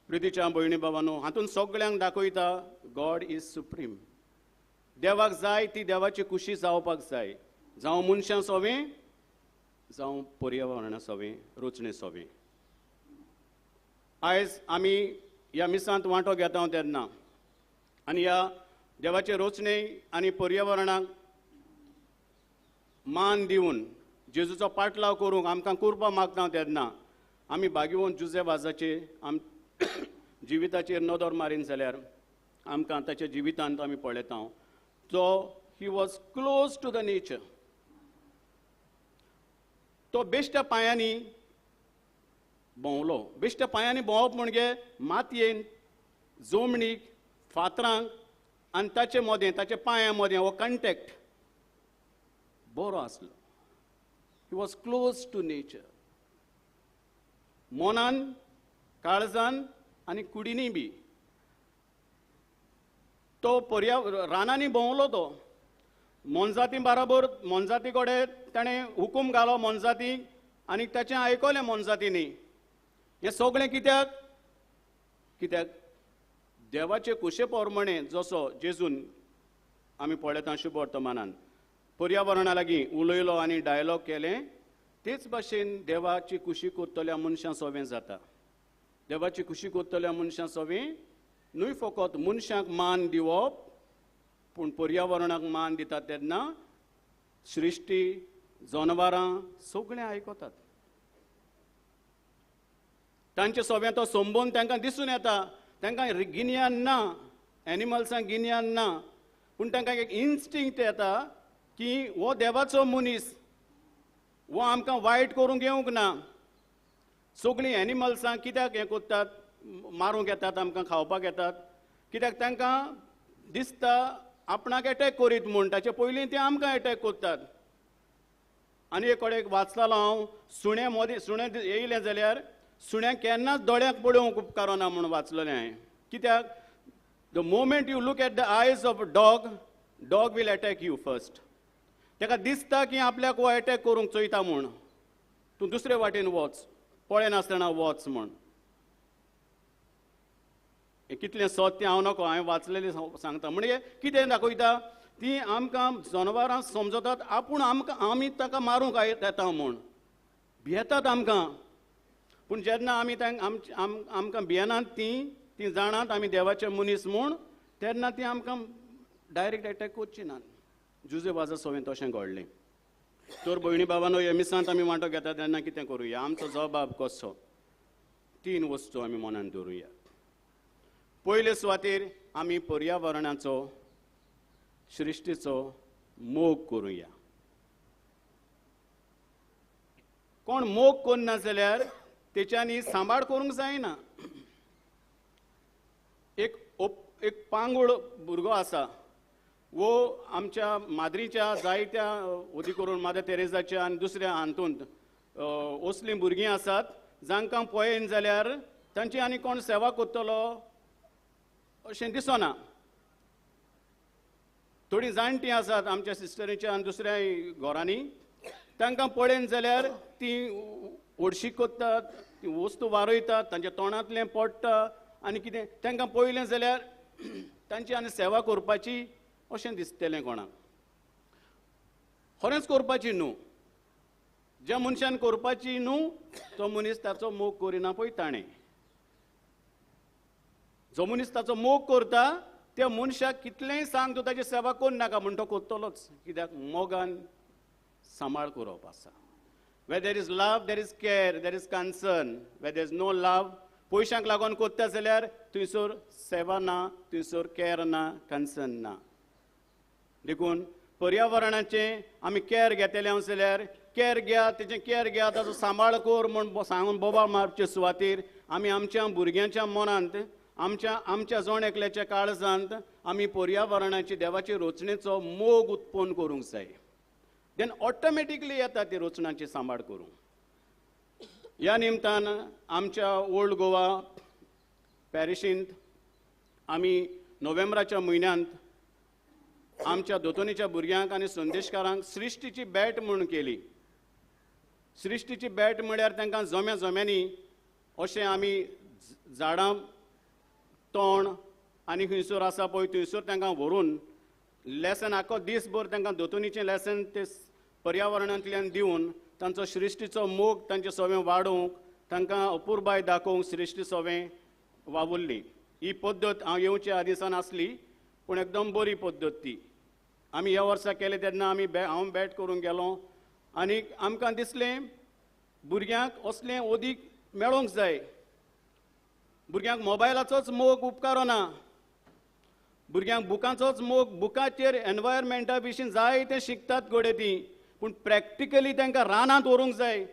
प्रितीच्या भयणी बाबानो, हातून सगळ्यांक दाखयता गॉड is supreme. देवाक जाय ती देवाची खुशी जावपाक जाय, जावं मनशां सोवें, जावं पर्यावरणा सोवें, रचणे सोवें. आयज आमी ह्या मिसांत वांटो घेता तेन्ना आनी ह्या देवाचे रचणे आनी पर्यावरणाक मान दिवन जेजूचो पाटलाव करूंक आमकां कुरपा मागता तेन्ना आमी भाग्यवंत जुझे वाजाचे आम जिविताचेर नदर मारीन जाल्यार आमकां ताच्या जिवितांत आमी पळयता तो he was close to the nature. तो बेश्ट्या पांयांनी भोंवलो. बेश्ट्या पांयांनी भोंवप म्हणजे मातयेन, जमनीक, फातरांक आनी ताचे मदें, ताच्या पांयां मदें हो कॉन्टॅक्ट बरो आसलो. He was close to nature. मनान, काळजान आनी कुडीनी बी तो रानांनी भोंवलो. तो मोनजाती बराबर मोनजाती कडेन ताणें हुकूम घालो मोनजाती आनी ताचें आयकलें मोनजातींनी. हें सगळें कित्याक? कित्याक देवाचे कुशे प्रमाणे जसो जेजून आमी पळयता शुभ वर्तमानान पर्यावरणा लागीं उलयलो आनी डायलॉग केलें, तेच भाशेन देवाची खुशी करतल्या मनशां सोवें जाता. देवाची खुशी करतल्या मनशां सोवें न्हय फकत मनशांक मान दिवप, पूण पर्यावरणाक मान दितात तेन्ना सृश्टी, जनावरां सगळें आयकतात. तांचे सोवें तो संबंद तांकां दिसून येता. तांकां गिन्यान ना, एनिमल्सांक गिन्यान ना, पूण तांकां एक इन्स्टिंक्ट येता की हो देवाचो मनीस, हो आमकां वायट करूंक येवंक ना. सगळीं एनिमल्सां कित्याक हें करतात, मारूंक येतात, आमकां खावपाक येतात? कित्याक तांकां दिसता आपणाक एटॅक करीत म्हूण, ताचे पयलीं ते आमकां एटॅक करतात. आनी एक कडेन वाचतालो हांव, सुणें मदीं सुणें येयलें जाल्यार सुण्याक केन्नाच दोळ्याक पळोवंक उपकारना म्हूण वाचलेलें हांवें. कित्याक the moment you look at the eyes of a dog, dog will attack you first. ताका दिसता की आपल्याक हो एटॅक करूंक चोयता म्हूण, तूं दुसरे वाटेन वच, पळयनासतना वच म्हूण. कितलें सत तें हांव नको, हांवें वाचलेलें सांगता. म्हणजे कितें दाखयता ती आमकां जनावरां समजतात आपूण आमकां आमी ताका मारूंक येता म्हूण, भियेतात आमकां. पूण जेन्ना आमी आमकां भियेनात, तीं जाणात आमी देवाचे मनीस म्हूण, तेन्ना तीं आमकां डायरेक्ट एटॅक करची नात. जुझे वाजा सोवें तशें घडलें. तर भयणी बाबानो, ह्या मिसांत आमी वांटो घेता तेन्ना कितें करुया, आमचो जबाब कसो? 3 वस्तू आमी मनांत दवरुया. पयले सुवातेर आमी पर्यावरणाचो, सृश्टीचो मोग करुया. कोण मोग करना जाल्यार तेच्यांनी सांबाळ करूंक जायना. एक पांगूळ भुरगो आसा, वो आमच्या माद्रीच्या जायत्या ओदी करून मादर तेरेजाच्या आनी दुसऱ्या हातूंत असलीं भुरगीं आसात जांकां पळयन जाल्यार तांची आनी कोण सेवा करतलो अशें दिसना. थोडीं जाणटीं आसात आमच्या सिस्टरीच्या आनी दुसऱ्या घरांनी, तांकां पळयन जाल्यार तीं ओडशी करतात, ती वस्तू वारयतात, तांच्या तोंडांतलें पडटा आनी कितें. तांकां पळयलें जाल्यार तांची आनी सेवा करपाची अशें दिसतलें कोणाक. खरेंच करपाची न्हू, ज्या मनशान करपाची न्हू तो मनीस ताचो मोग करिना पळय ताणें. जो मनीस ताचो मोग करता त्या मनशाक कितलेंय सांग तूं ताची सेवा करूं नाका म्हण तो करतलोच, कित्याक मोगान सांबाळ करप आसा. Where there is love, there is care, there is concern. Where there is no love, पयशांक लागून करता जाल्यार थंयसर सेवा ना, थंयसर कॅर ना, कन्सर्न ना. देखून पर्यावरणाचें आमी कॅर घेतले जाल्यार कॅर घेया, तेचें कॅर घेया, ताचो सांबाळ कर म्हूण सांगून बोबाळ मारचे सुवातेर आमी आमच्या भुरग्यांच्या मनांत, आमच्या आमच्या जण एकल्याच्या काळजांत आमी पर्यावरणाची देवाची रचणेचो मोग उत्पन्न करूंक जाय. Then automatically येता ती रचणाची सांबाळ करूंक. ह्या निमतान आमच्या ओल्ड गोवा पॅरिशींत आमी नोव्हेंबराच्या म्हयन्यांत आमच्या दोतोनीच्या भुरग्यांक आनी संदेशकारांक सृश्टीची भेट म्हूण केली. सृश्टीची भेट म्हळ्यार तांकां जम्या जम्यांनी अशें आमी झाडां तण आनी खंयसर आसा पळय थंयसर तांकां व्हरून लेसन आख्खो दीसभर तांकां दोतोनीचें लेसन ते पर्यावरणांतल्यान दिवन तांचो सृश्टीचो मोग तांचे सवें वाडोवंक, तांकां अपुरबाय दाखोवंक सृश्टी सवें वावुरली. ही पद्दत हांव येवच्या आदीसान आसली, पूण एकदम बरी पद्दत ती. आमी ह्या वर्सा केले तेन्ना आमी हांव बॅट करूंक गेलो आनी आमकां दिसलें भुरग्यांक असलें अदीक मेळोंक जाय. भुरग्यांक मोबायलाचोच मोग उपकारना, भुरग्यांक बुकांचोच मोग, बुकाचेर एनवायरमेंटा विशीं जायतें शिकतात घडये तीं, पूण प्रॅक्टिकली तांकां रानांत व्हरूंक जाय,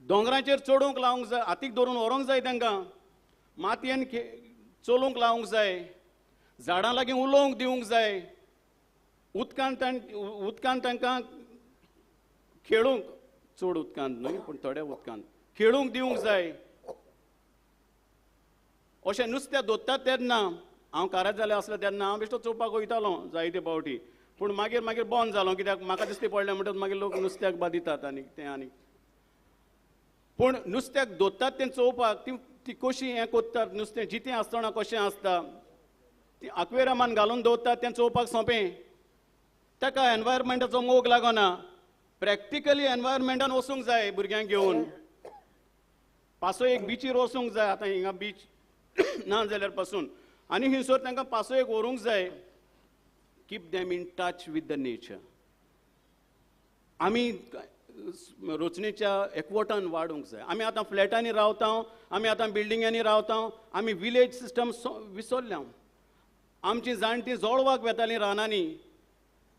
दोंगराचेर चडूंक लावंक जाय, हातीक धरून व्हरूंक जाय, तांकां मातयेन चलूंक लावंक जाय, झाडां लागीं उलोवंक दिवंक जाय, उदकान उदकान तांकां खेळूंक, चड उदकांत न्हय पूण थोड्या उदकांत खेळूंक दिवंक जाय. अशें नुस्त्या दोत्तात तेन्ना हांव कारात जालें आसलें तेन्ना हांव बेश्टो चोवपाक वयतालो जायते फावटी, पूण मागीर मागीर बंद जालो, कित्याक म्हाका दिसती पडलें म्हणटकच मागीर लोक नुस्त्याक बादितात आनी तें आनी. पूण नुस्त्याक दोत्तात तें चोवपाक ती ती कशी हें कोत्तात, नुस्तें जितें आसतना कशें आसता, ती आक्वेरियमान घालून दवरतात तें चोवपाक सोंपें. ताका एनवायरमेंटाचो मोग लागना. प्रॅक्टिकली एनवायरमेंटान वचूंक जाय भुरग्यांक घेवन, पासो एक बिचीर वचूंक जाय. आतां हिंगा बीच ना जाल्यार पासून आनी थंयसर तांकां पासो एक व्हरूंक जाय. Keep them in touch with the nature. आमी रचणेच्या एकवटान वाडूंक जाय. आमी आतां फ्लॅटांनी रावता, आमी आतां बिल्डिंगांनी रावता, आमी विलेज सिस्टम विसरल्या. आमची जाणटीं जोळवाक वेतालीं रानांनी,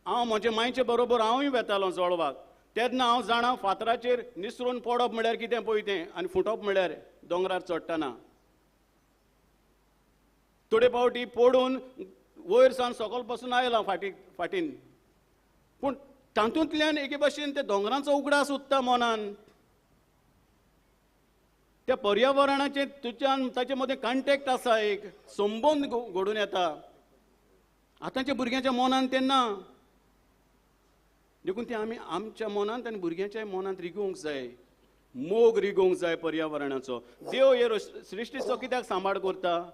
हांव म्हजे मांयचे बरोबर हांवूय वेतालो जोळवाक. तेन्ना हांव जाणा फातराचेर निसरून पडप म्हळ्यार कितें पळय तें, आनी फुटप म्हळ्यार दोंगरार चडटना. थोडे फावटी पडून वयर सावन सकयल पासून आयला फाटी फाटीन, पूण तातूंतल्यान एके भाशेन ते दोंगरांचो उगडास उरता मनान, त्या पर्यावरणाचें तुज्यान ताचे मदें कॉन्टेक्ट आसा, एक संबंद घडून येता. आतांच्या भुरग्यांच्या मनान तें ना, देखून तें आमी आमच्या मनांत आनी भुरग्यांच्या मनांत रिगोवंक जाय, मोग रिगोवंक जाय पर्यावरणाचो. देव हे सृश्टीचो कित्याक सांबाळ करता?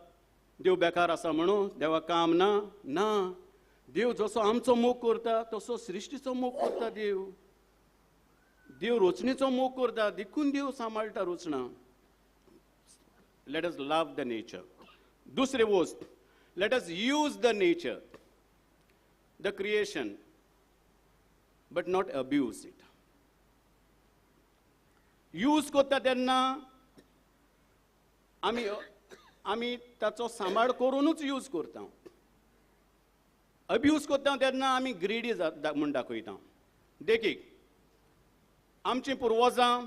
देव बेकार आसा म्हणून देवाक काम ना? ना, देव जसो आमचो मोग करता तसो सृश्टीचो मोग करता. देव देव रचणेचो मोग करता, देखून देव सांबाळटा रचना. Let us love the nature. दुसरी वस्त, let us use the nature, the creation, but not abuse it. Use करता तेन्ना आमी आमी ताचो सांबाळ करुनूच यूज करता. अब्यूज करता तेन्ना आमी ग्रीडी म्हूण दाखयता. देखीक, आमचीं पुर्वजां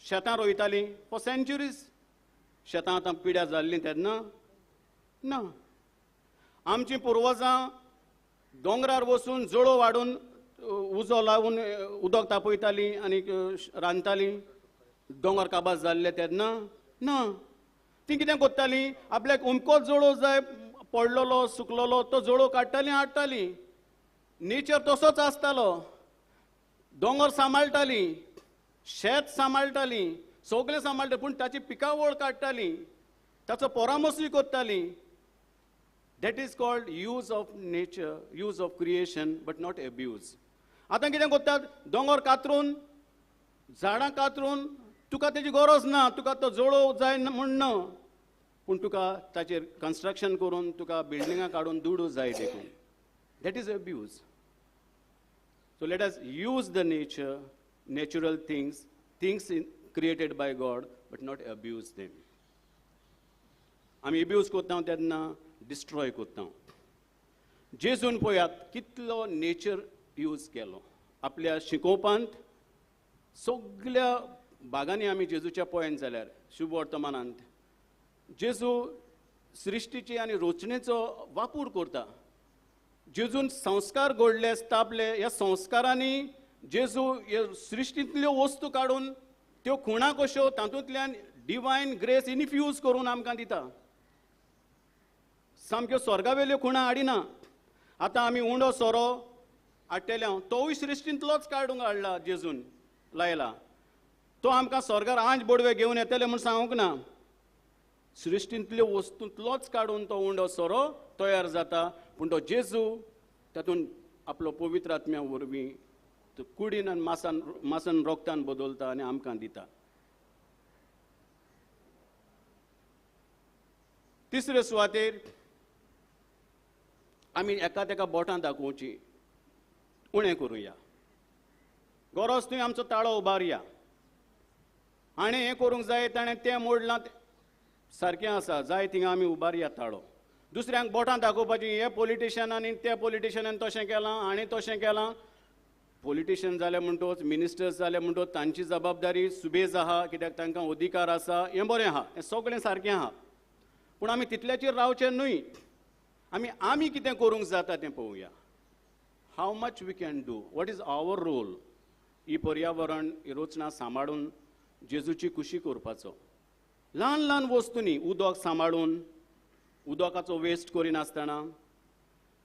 शेतां रोयतालीं फॉर सेंच्युरीज. शेतां आतां पिड्यार जाल्लीं तेन्ना ना. आमचीं पुर्वजां दोंगरार वचून जळोव हाडून उजो लावन उदक तापयतालीं आनी रांदतालीं. दोंगर काबार जाल्ले तेन्ना ना. तीं कितें करतालीं, आपल्याक अमकोच जळोव जाय पडलेलो सुकलेलो तो जळोव काडटालीं हाडटालीं. नेचर तसोच आसतालो. दोंगर सांबाळटालीं, शेत सांबाळटालीं, सगळें सांबाळटा, पूण ताची पिकावळ काडटालीं, ताचो परामर्शूय करतालीं. That is called use of nature, use of creation, but not abuse. आतां कितें करतात, दोंगर कातरून झाडां कातरून, तुका तेजी गरज ना, तुका तो जळोव जाय म्हूण ना, पूण तुका ताचेर कन्स्ट्रक्शन करून तुका बिल्डिंगां काडून दुडू जाय देखून. That is abuse. So let us use the nature, natural things, things created by God, but not abuse them. आमी एब्यूज करता तेन्ना डिस्ट्रॉय करता. जेजून पळयात कितलो नेचर यूज केलो आपल्या शिकोवपांत. सगल्या भागांनी आमी जेजूच्या पळयन जाल्यार शुभ वर्तमानांत जेजू सृश्टीची आनी रचणेचो वापर करता. जेजून संस्कार घडले स्थापले. ह्या संस्कारांनी जेजू हे सृश्टींतल्यो वस्तू काडून त्यो खुणा कश्यो तातूंतल्यान डिवायन ग्रेस इन्फ्यूज करून आमकां दिता. सामक्यो स्वर्गावेल्यो खुणा हाडिना. आतां आमी उंडो सोरो हाडटेले, तोवूय सृश्टींतलोच काडूंक हाडला जेजून लायला. तो आमकां स्वर्गार आंज बोडवे घेवन येतले म्हूण सांगूंक ना. सृश्टींतल्यो वस्तूंतलोच काडून तो उंडो सोरो तयार जाता. पूण तो जेजू तातूंत आपलो पवित्र आत्म्या वरवीं तो कुडीन आनी मासान मासान रोगतान बदलता आनी आमकां दिता. तिसरे सुवातेर आमी एका तेका बोटां दाखोवची उणें करुया. गरज थंय आमचो ताळो उबारया. हाणें हें करूंक जाय, ताणें तें मोडलां, सारकें आसा, जाय थिंगा आमी उबारया ताळो. दुसऱ्यांक बोटां दाखोवपाची, हे पॉलिटिशनांनी त्या पॉलिटिशनान तशें केलां, हाणें तशें केलां. पॉलिटिशन जाले म्हणटोच, मिनिस्टर्स जाले म्हणटोच तांची जबाबदारी सुबेज आहा, कित्याक तांकां अधिकार आसा, हें बरें आहा, हें सगळें सारकें आहा. पूण आमी तितल्याचेर रावचें न्हय. आमी आमी कितें करूंक जाता तें पळोवया. How much we can do, what is our role. ही पर्यावरण ही रचना सांबाळून जेजूची खुशी करपाचो. ल्हान ल्हान वस्तूंनी उदक सांबाळून, उदकाचो वेस्ट करिनासतना,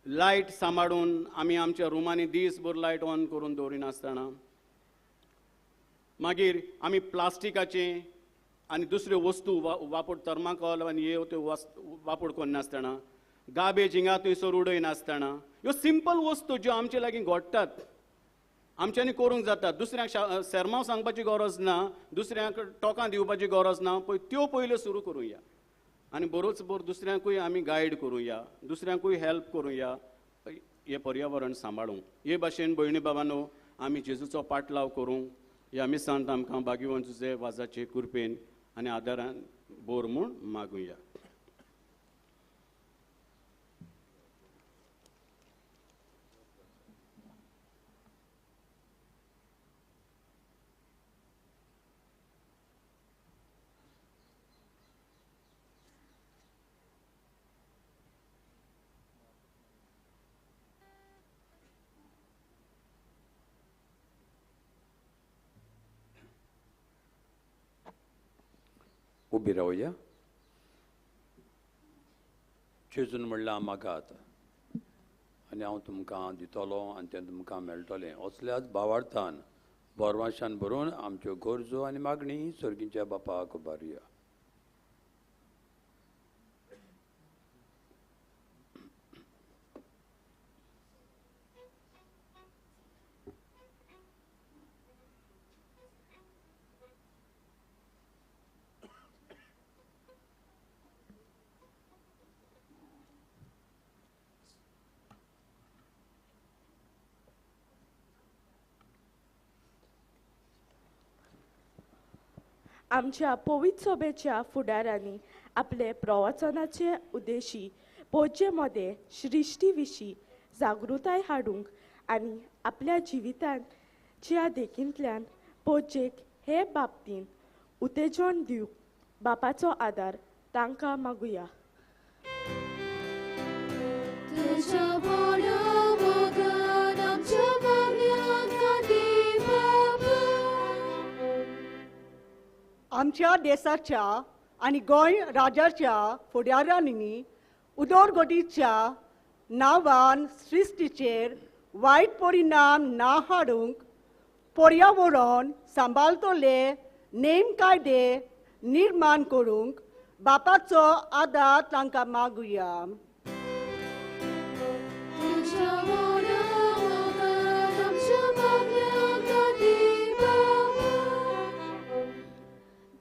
लायट सांबाळून, आमी आमच्या रुमांनी दीसभर लायट ऑन करून दवरिनासतना, मागीर आमी प्लास्टिकाचे आनी दुसऱ्यो वस्तू वापर थर्माकोल आनी ह्यो त्यो वापर करिनासतना, गार्बेज हिंगा थंयसर उडयनासतना, ह्यो सिंपल वस्तू ज्यो आमचे लागीं घडटात आमच्यांनी करूंक जाता. दुसऱ्यांक सेर्मांव सांगपाची गरज ना, दुसऱ्यांक टोकां दिवपाची गरज ना. पळय त्यो पयल्यो सुरू करुया आनी बरोच बर दुसऱ्यांकूय आमी गायड करुया, दुसऱ्यांकूय हेल्प करुया हें पर्यावरण सांबाळूंक. हे भाशेन भयणी बाबांनो आमी जेजूचो पाटलाव करूंक ह्या मिसांत आमकां भाग्यवंत जुझे वाजाचे कृपेन आनी आदारान बोर म्हूण मागुया. उबी रावया. जेजून म्हणलां मागात आनी हांव तुमकां दितलो आनी तें तुमकां मेळटलें. असल्याच भावार्थान बोरवाशान भरून आमच्यो गरजो आनी मागणी सर्गीच्या बापाक उबारुया. आमच्या पवित्र सभेच्या फुडारांनी आपले प्रवचनाचे उद्देशी पोजे मदें सृश्टी विशीं जागृताय हाडूंक आनी आपल्या जिवितांच्या देखींतल्यान पोजेक हे बाबतींत उत्तेजन दिवंक बापाचो आदार तांकां मागुया. आमच्या देशाच्या आनी गोंय राज्याच्या फुडाऱ्यांनी उदरगतीच्या नांवान सृश्टीचेर वायट परिणाम ना हाडूंक पर्यावरण सांबाळटले नेम कायदे निर्माण करूंक बापाचो आदार तांकां मागुया.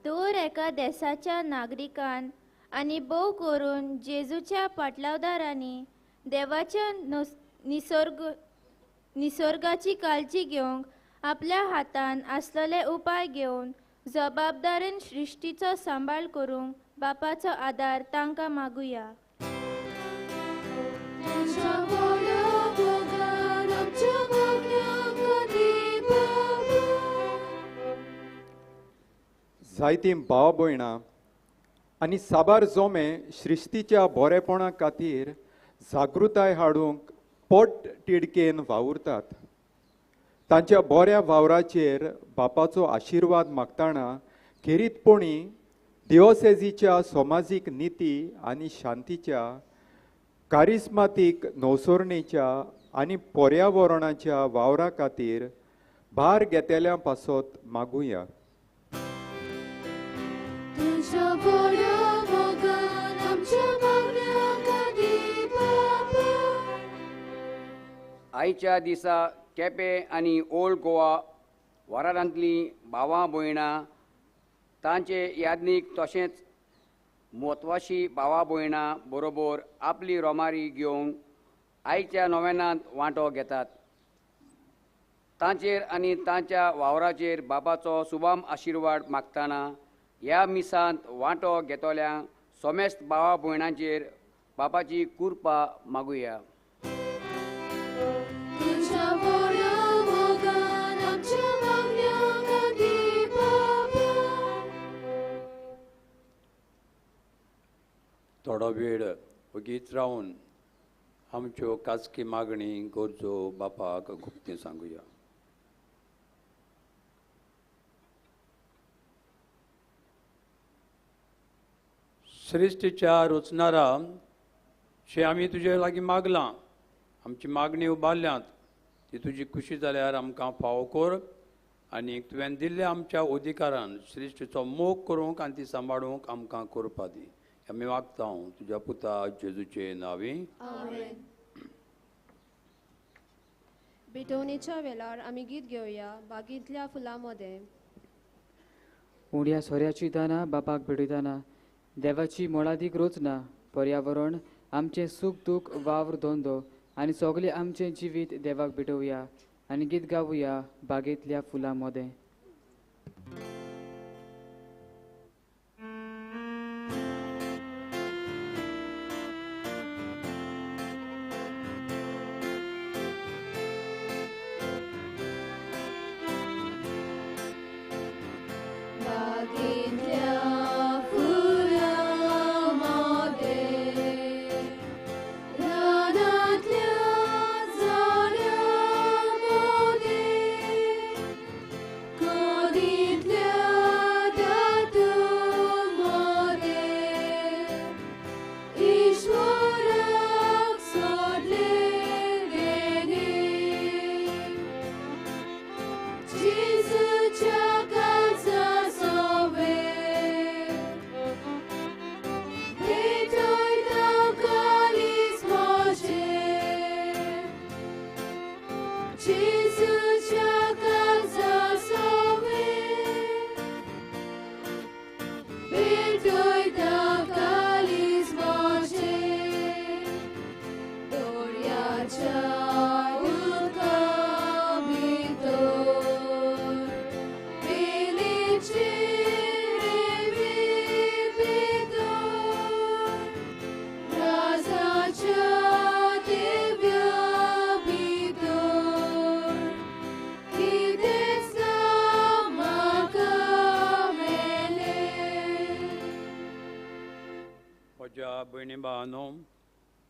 दर एका देशाच्या नागरिकान आनी भोव करून जेजूच्या पाटलावदारांनी देवाच्या निसर्गाची काळजी घेवंक आपल्या हातान आसलेले उपाय घेवन जबाबदारेन सृश्टीचो सांबाळ करूंक बापाचो आदार तांकां मागुया. जायतीं भाव भयणां आनी साबार जोमे सृश्टीच्या बरेपणा खातीर जागृताय हाडूंक पोट तिडकेन वावुरतात. तांच्या बऱ्या वावराचेर बापाचो आशिर्वाद मागतना खेरीतपणी दिओसेजीच्या समाजीक निती आनी शांतीच्या कारिस्मातीक नवसरणेच्या आनी पर्यावरणाच्या वावरा खातीर भार घेतल्या पासत मागुया. आयच्या दिसा केपें आनी ओल्ड गोवा वाठारांतलीं भावां भयणां तांचे यादनीक तशेंच म्हत्वाची भावा भयणां बरोबर आपली रोमारी घेवन आयच्या नोवेनांत वांटो घेतात. तांचेर आनी तांच्या वावराचेर बाबाचो सुबाम आशिर्वाद मागतना ह्या मिसांत वांटो घेतल्या समेस्त भावा भयणांचेर बापाची कृपा मागुया. थोडो वेळ वगीच रावन आमच्यो खाजगी मागणी गरजो बापाक गुप्ती सांगुया. सृश्टीच्या रचणारा शे आमी तुजे लागीं मागलां, आमची मागणी उबारल्यांत ती तुजी खुशी जाल्यार आमकां फावो कर आनी तुवें दिल्ल्या आमच्या अधिकारान सृश्टीचो मोग करूंक आनी ती सांबाळूंक आमकां करपा दी. आमी मागता तुज्या पुता जेजूचे नांवी. भेटवणेच्या वेळार आमी गीत घेवया बागेंतल्या फुलां मदें. उण्या सोऱ्याची दानां बापाक भेटयतना देवाची मोलादीक रचना पर्यावरण आमचें सूख दूख वावर धंदो आनी सगळें आमचें जिवीत देवाक भेटोवया आनी गीत गावया बागेंतल्या फुलां मदें.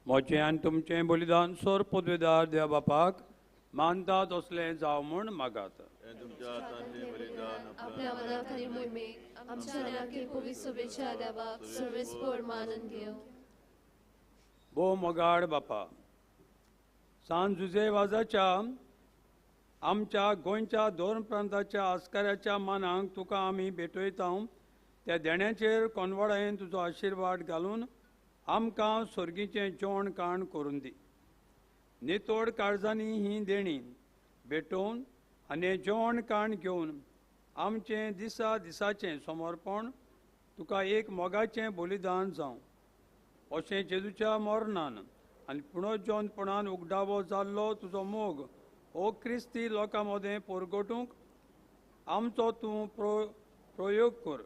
म्हजें आनी तुमचें बलिदान सोर पदवेदार देवा बापाक मानता तसलें जावं म्हूण मागात. आपल्या मनाक आनी मोहिमेक आमच्या पवित्र देवाक सर्वेस्पर मानून घेवं. भोव मोगाड बापा, सान जुझे वाजाच्या आमच्या गोंयच्या दोन प्रांताच्या आस्काराच्या मानाक तुका आमी भेटयता. त्या देण्याचेर कोनवाडायेन तुजो आशिर्वाद घालून आमकां सोर्गीचें जेवण काण करून दी. नितोड काळजांनी ही देणी भेटोवन आनी जेवण काण घेवन आमचें दिसा दिसाचें समर्पण तुका एक मोगाचें बलिदान जावं. अशें जेजूच्या मरणान आनी पुनर्जनपणान उगडावो जाल्लो तुजो मोग हो क्रिस्ती लोकां मदें परगटूंक आमचो तूं प्रयोग कर.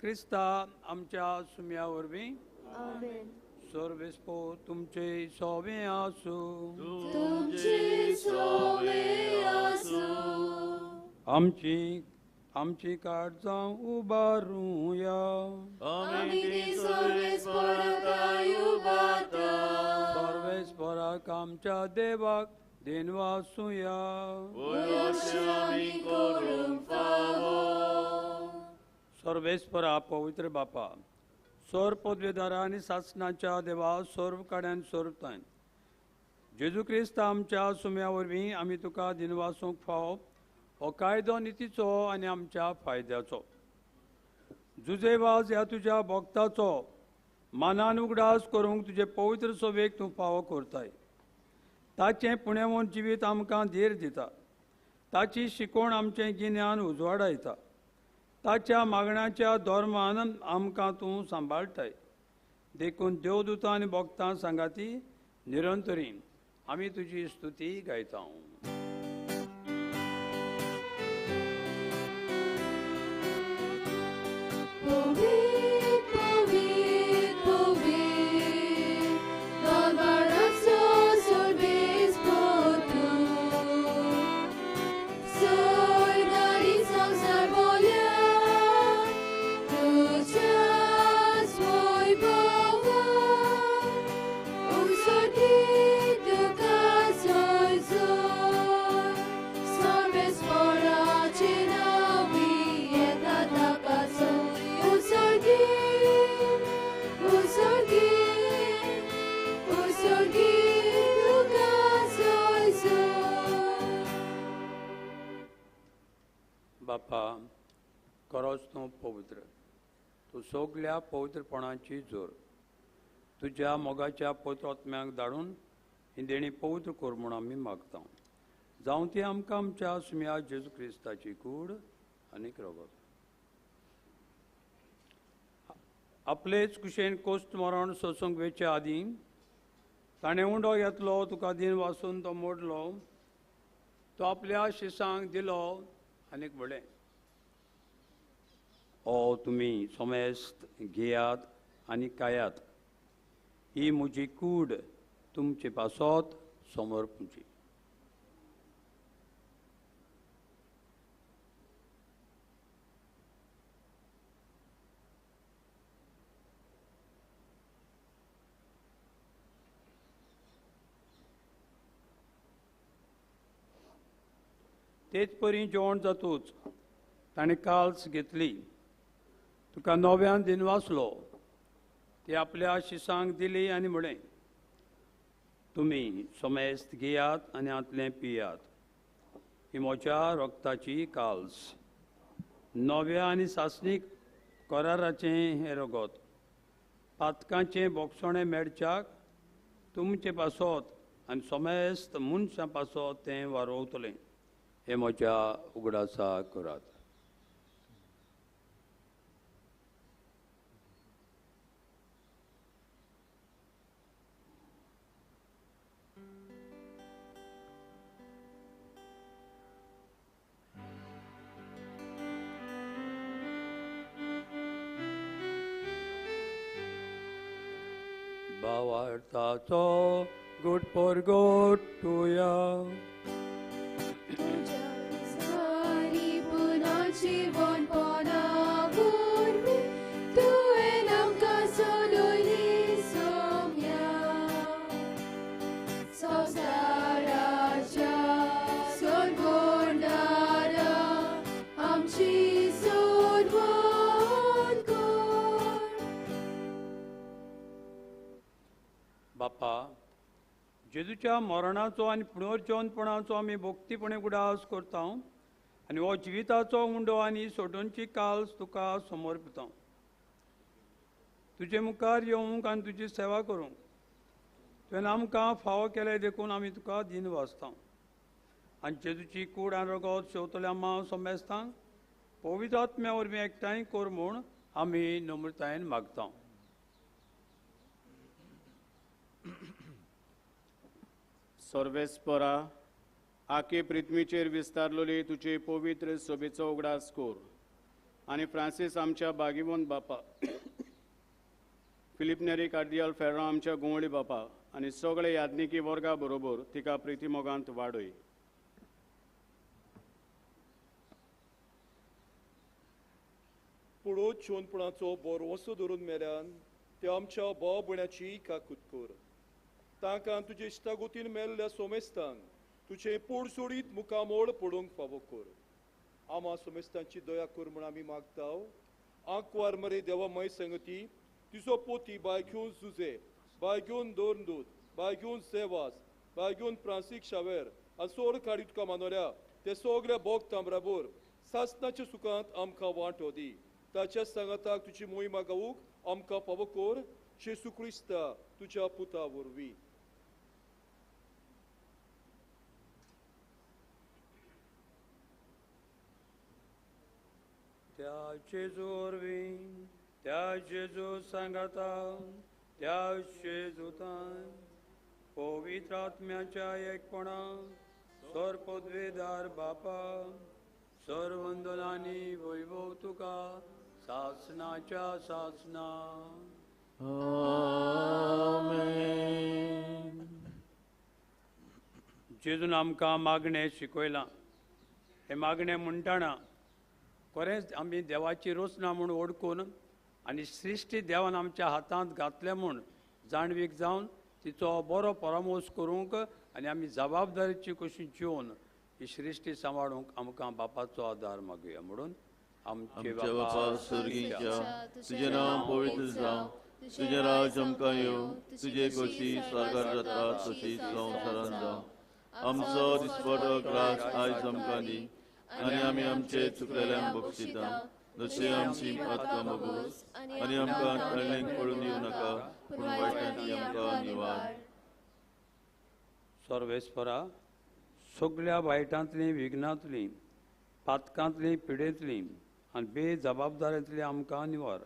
क्रिस्ता आमच्या सुम्या वरवीं. सर्वेस्पो तुमचे सोवे आसूं. तुमचे सोवे आसूं. आमची आमची काळजां उबारुया. सर्वेस्पराक आमच्या देवाक देनवासुया. सर्वेस्परा पवित्र बापा, सर्व पदवेदारा आनी सासणाच्या देवा, सर्व कड्यान सर्वताय जेजू क्रिस्त आमच्या सुम्या वरवीं आमी तुका दिनवासूंक फावो हो कायदो नितीचो आनी आमच्या फायद्याचो. जुजेवाज ह्या तुज्या भक्ताचो मानान उगडास करूंक तुजे पवित्र सभेक तूं फावो करताय. ताचें पुण्यवंत जिवीत आमकां धीर दिता. ताची शिकवण आमचें गिन्यान उजवाडायता. ताच्या मागण्याच्या धर्मान आमकां तूं सांबाळटाय. देखून देवदूतां आनी भक्तां सांगाती निरंतरी आमी तुजी स्तुती गायता. बापा, खरोच तूं पवित्र, तूं सगल्या पवित्रपणाची जोर. तुज्या मोगाच्या पवित्र आत्म्याक धाडून ही देणी पवित्र कर म्हूण आमी मागता. जावं ती आमकां आमच्या सुम्या जेजू क्रिस्ताची कूड आनी रगत. आपलेच कुशेन कोश्ट मरण सोसूंक वेचे आदीं ताणें उंडो घेतलो, तुका दिन वासून तो मोडलो, तो आपल्या शिसांक दिलो आनीक म्हणलें, ओ तुमी समेस्त घेयात आनी खायात, ही म्हजी कूड तुमचे पासत समर्पुची. तेच परी जेवण जातूच ताणें काल्स घेतली, तुका नव्यान दिनवासलो, ती आपल्या शिसांक दिली आनी म्हणलें, तुमी समेस्त घेयात आनी हांतलें पियात, ही म्हज्या रगताची काल्स, नव्या आनी सासणीक कराराचें हें रगत, पातकांचें बोगसणें मेळच्याक तुमचे पासत आनी समेस्त मनशां पासत तें वारोवतलें. हे म्हज्या उगडासा करात. भावार्थाचो गुड परगटुया. बापा, जेजूच्या मरणाचो आनी पुनर्जीवनपणाचो आमी भक्तीपणे उगडास करता आनी हो जिविताचो उंडो आनी सोडोवची काल्स तुका समर्पिता. तुजे मुखार येवंक आनी तुजी सेवा करूंक तुवें आमकां फावो केलें देखून आमी तुका दिन वाचता. आनी जेजूची कूड आनी रगत शेवतल्या मांव समेस्तांक पवित्र आत्म्या वरवीं एकठांय कर म्हूण आमी नम्रतायेन मागता. सर्वेस्परा आखे पृथ्वीचेर विस्तारलोली तुजे पवित्र सोबेचो उगडास कोर आनी फ्रांसीस आमच्या बागिवंत बापा, फिलीप नेरी कार्दियाल फेर्रा आमच्या गुंवळी बापा आनी सगळे याज्ञिकी वर्गा बरोबर तिका प्रितीमोगांत वाडय. पुडो चोनपणाचो बोरवसो धरून मेल्यान ते आमच्या भाव भयणाची काकूत कर. तांकां तुजे इश्टागोतीन मेल्ल्या सोमेस्तांक तुजे पोड सोडीत मुखामोळ पडूंक फावो कर. आमा सोमेस्तांची दया कर म्हूण आमी मागता. आंकवार मरे देवा मय संगती तुजो पोती बायघेवन जुजे, बायघेवन दोरंदूत, बायघेवन सेवास, बायघेवन फ्रांसीक शावेर आनी सोड काडी तुका मानोल्या ते सगळे बोग तांबराबोर सासनाच्या सुखांत आमकां वांटो दी. ताच्या सांगाताक तुजी मोहिमा गावूंक आमकां फावो कर. जेजू क्रिस्ता तुज्या पुता वरवीं. त्या जेजू वरवीं, त्या जेजू सांगाता, त्या जेजूतान पवित्र आत्म्याच्या एकपणा सर पदवेदार बापा सर वंदनानी वैभव तुका सासनाच्या सासना. आमेन. जेजून आमकां मागणें शिकयलां. हें मागणें म्हणटना खरेंच आमी देवाची रचना म्हूण ओळखून आनी सृश्टी देवान आमच्या हातांत घातल्या म्हूण जाणवीक जावन तिचो बरो परामर्श करूंक आनी आमी जबाबदारीची कशी जिवन ही सृश्टी सांबाळूंक आमकां बापाचो आदार मागुया. म्हणून आमचे बापा स्वर्गीच्या, तुजें नांव पवित्र जावं, तुजें राज आमकां येवं, तुजे खोशी स्वर्गार जाता तशी संवसारांत जावं. आमचो दिसपटो ग्रास आयज आमकां दी आनी आमी आमचे चुकलेल्यांक बक्षिता जशी आमची पातकां भोगूस आनी आमकां तळणेक पडून दिवं नाका, पूण वायटांतली आमकां निवार. सर्वेस्परा सगळ्या वायटांतलीं, विघ्नांतलीं, पातकांतलीं, पिडेंतलीं आनी बेजबाबदारेंतलीं आमकां निवार.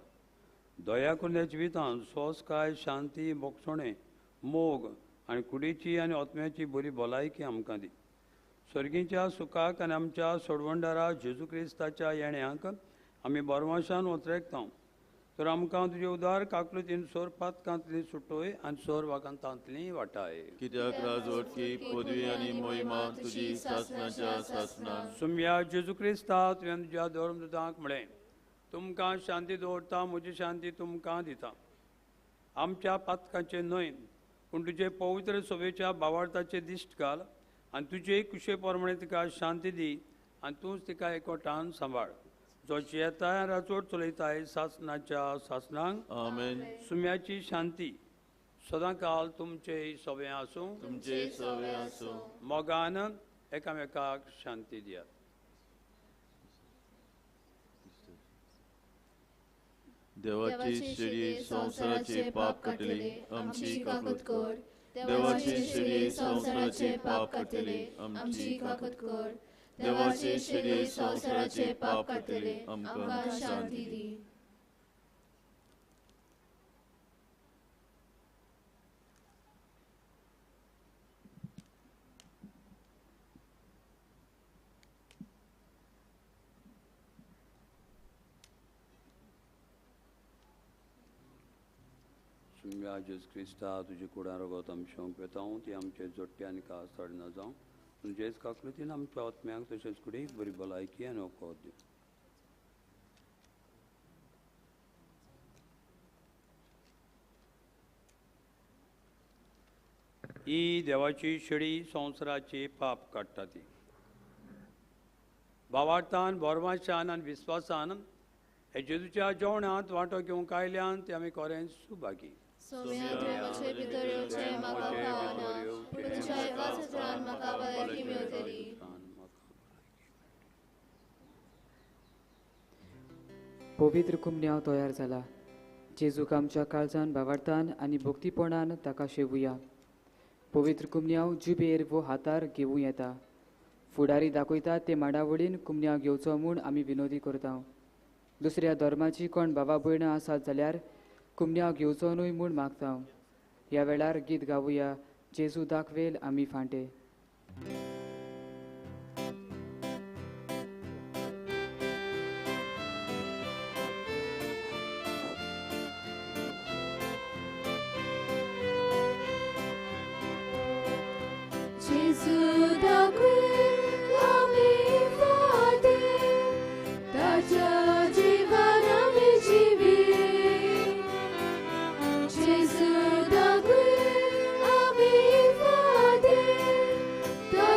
दया करून जिवितांत सोंसकाय, शांती, बोगसणें, मोग आनी कुडीची आनी आत्म्याची बरी भलायकी आमकां दी. सर्गीच्या सुखाक आनी आमच्या सोडवणदारा जेजू क्रिस्ताच्या येण्याक आमी बरवाशान वतरेकता. तर आमकां तुजे उदार काकलुतीन सोर पातकांतली सुटोय आनी सोर वागांतांतली वाटाय. कित्याक राजवटकी पदवी आनी मोहिमा तुजी सासनाच्या सासना. सुम्या जेजू क्रिस्ता तुवें तुज्या धर्मदूतांक म्हळें, तुमकां शांती दवरता, म्हजी शांती तुमकां दिता. आमच्या पातकांचें न्हय पूण तुजे पवित्र सभेच्या भावार्थाचे दिश्ट घाल आनी तुजे कुशे प्रमाणे तिका शांती दी आनी तूंच तिका एकवटान सांबाळ, जो जियेताय राजवट चलयताय सासनाच्या सासनांक. आमेन. सुम्याची शांती सदांकाल तुमचे सवे आसूं, तुमचे सवे आसूं. मोगान एकामेकाक शांती दियात. देवाची शिडी संवसाराचे पाप काडटली आमची काकूत कर. देवाची शिडी संवसाराचे पाप काडटली आमची काकूत कर. देवाची शिडी संवसाराचे पाप काडटली आमकां शांती दी. सुम्या जेजू क्रिस्ता तुजी कुडां रगत आमशेंक वेता ती आमचे जोडटे आनी कास चडना जावं. तुजेच काकलुतीन आमच्या आत्म्यांक तशेंच कुडीक बरी भलायकी आनी वखद दी. ही देवाची शेळी संवसाराचे पाप काडटा ती. भावार्थान, बोरवाशान आनी विस्वासान हे जेजूच्या जेवणांत वांटो घेवंक आयल्यान ते आमी खरेंच सुभागी. पवित्र कुमन्यांव तयार जाला. जेजूक आमच्या काळजान, भावार्थान आनी भक्तीपणान ताका शेवुया. पवित्र कुमन्यांव जिबेर वो हातार घेवूं येता. फुडारी दाखयता ते माडावळीन कुमन्यांव घेवचो म्हूण आमी विनोदी करता. दुसऱ्या धर्माची कोण भावा भयणां आसात जाल्यार कुमन्यांव घेवचो न्हय म्हूण मागता. ह्या वेळार गीत गावया जेजू दाखवेल आमी फांटे. Gesù da qui a mi fate, da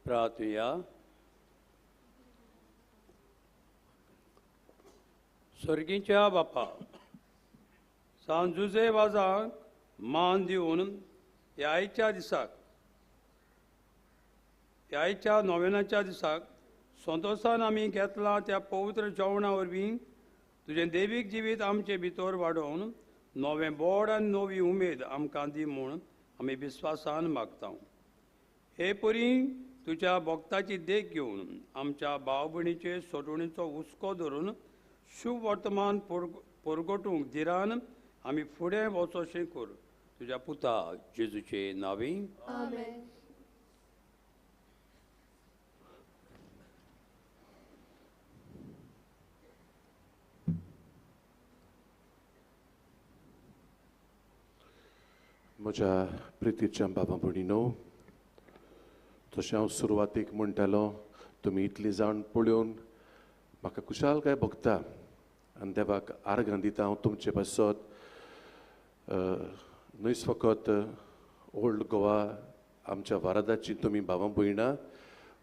प्रार्थुया. स्वर्गीच्या बापा, सांत जुझे वाजाक मान दिवन ह्या आयच्या दिसाक, ह्या आयच्या नोवेनाच्या दिसाक संतोशान आमी घेतला त्या पवित्र जेवणा वरवीं तुजें देवीक जिवीत आमचे भितर वाडोवन नवें बोड आनी नवी उमेद आमकां दी म्हूण आमी विस्वासान मागता. हे परी तुज्या भक्ताची देख घेवन आमच्या भाव भयणीचे सोडवणीचो हुस्को धरून शुभ वर्तमान परगटूंक धिरान आमी फुडें वचोशें कर. तुज्या पुता जेजूचे नांवी आमेन. म्हज्या प्रितीच्या बाबा भयणीनो, तशें हांव सुरवातीक म्हणटालो, तुमी इतली जाण पळोवन म्हाका खुशालकाय भोगता आनी देवाक आर्गां दिता हांव तुमचे पासत. न्हयच फकत ओल्ड गोवा आमच्या वारादाची तुमी भावां भयणां,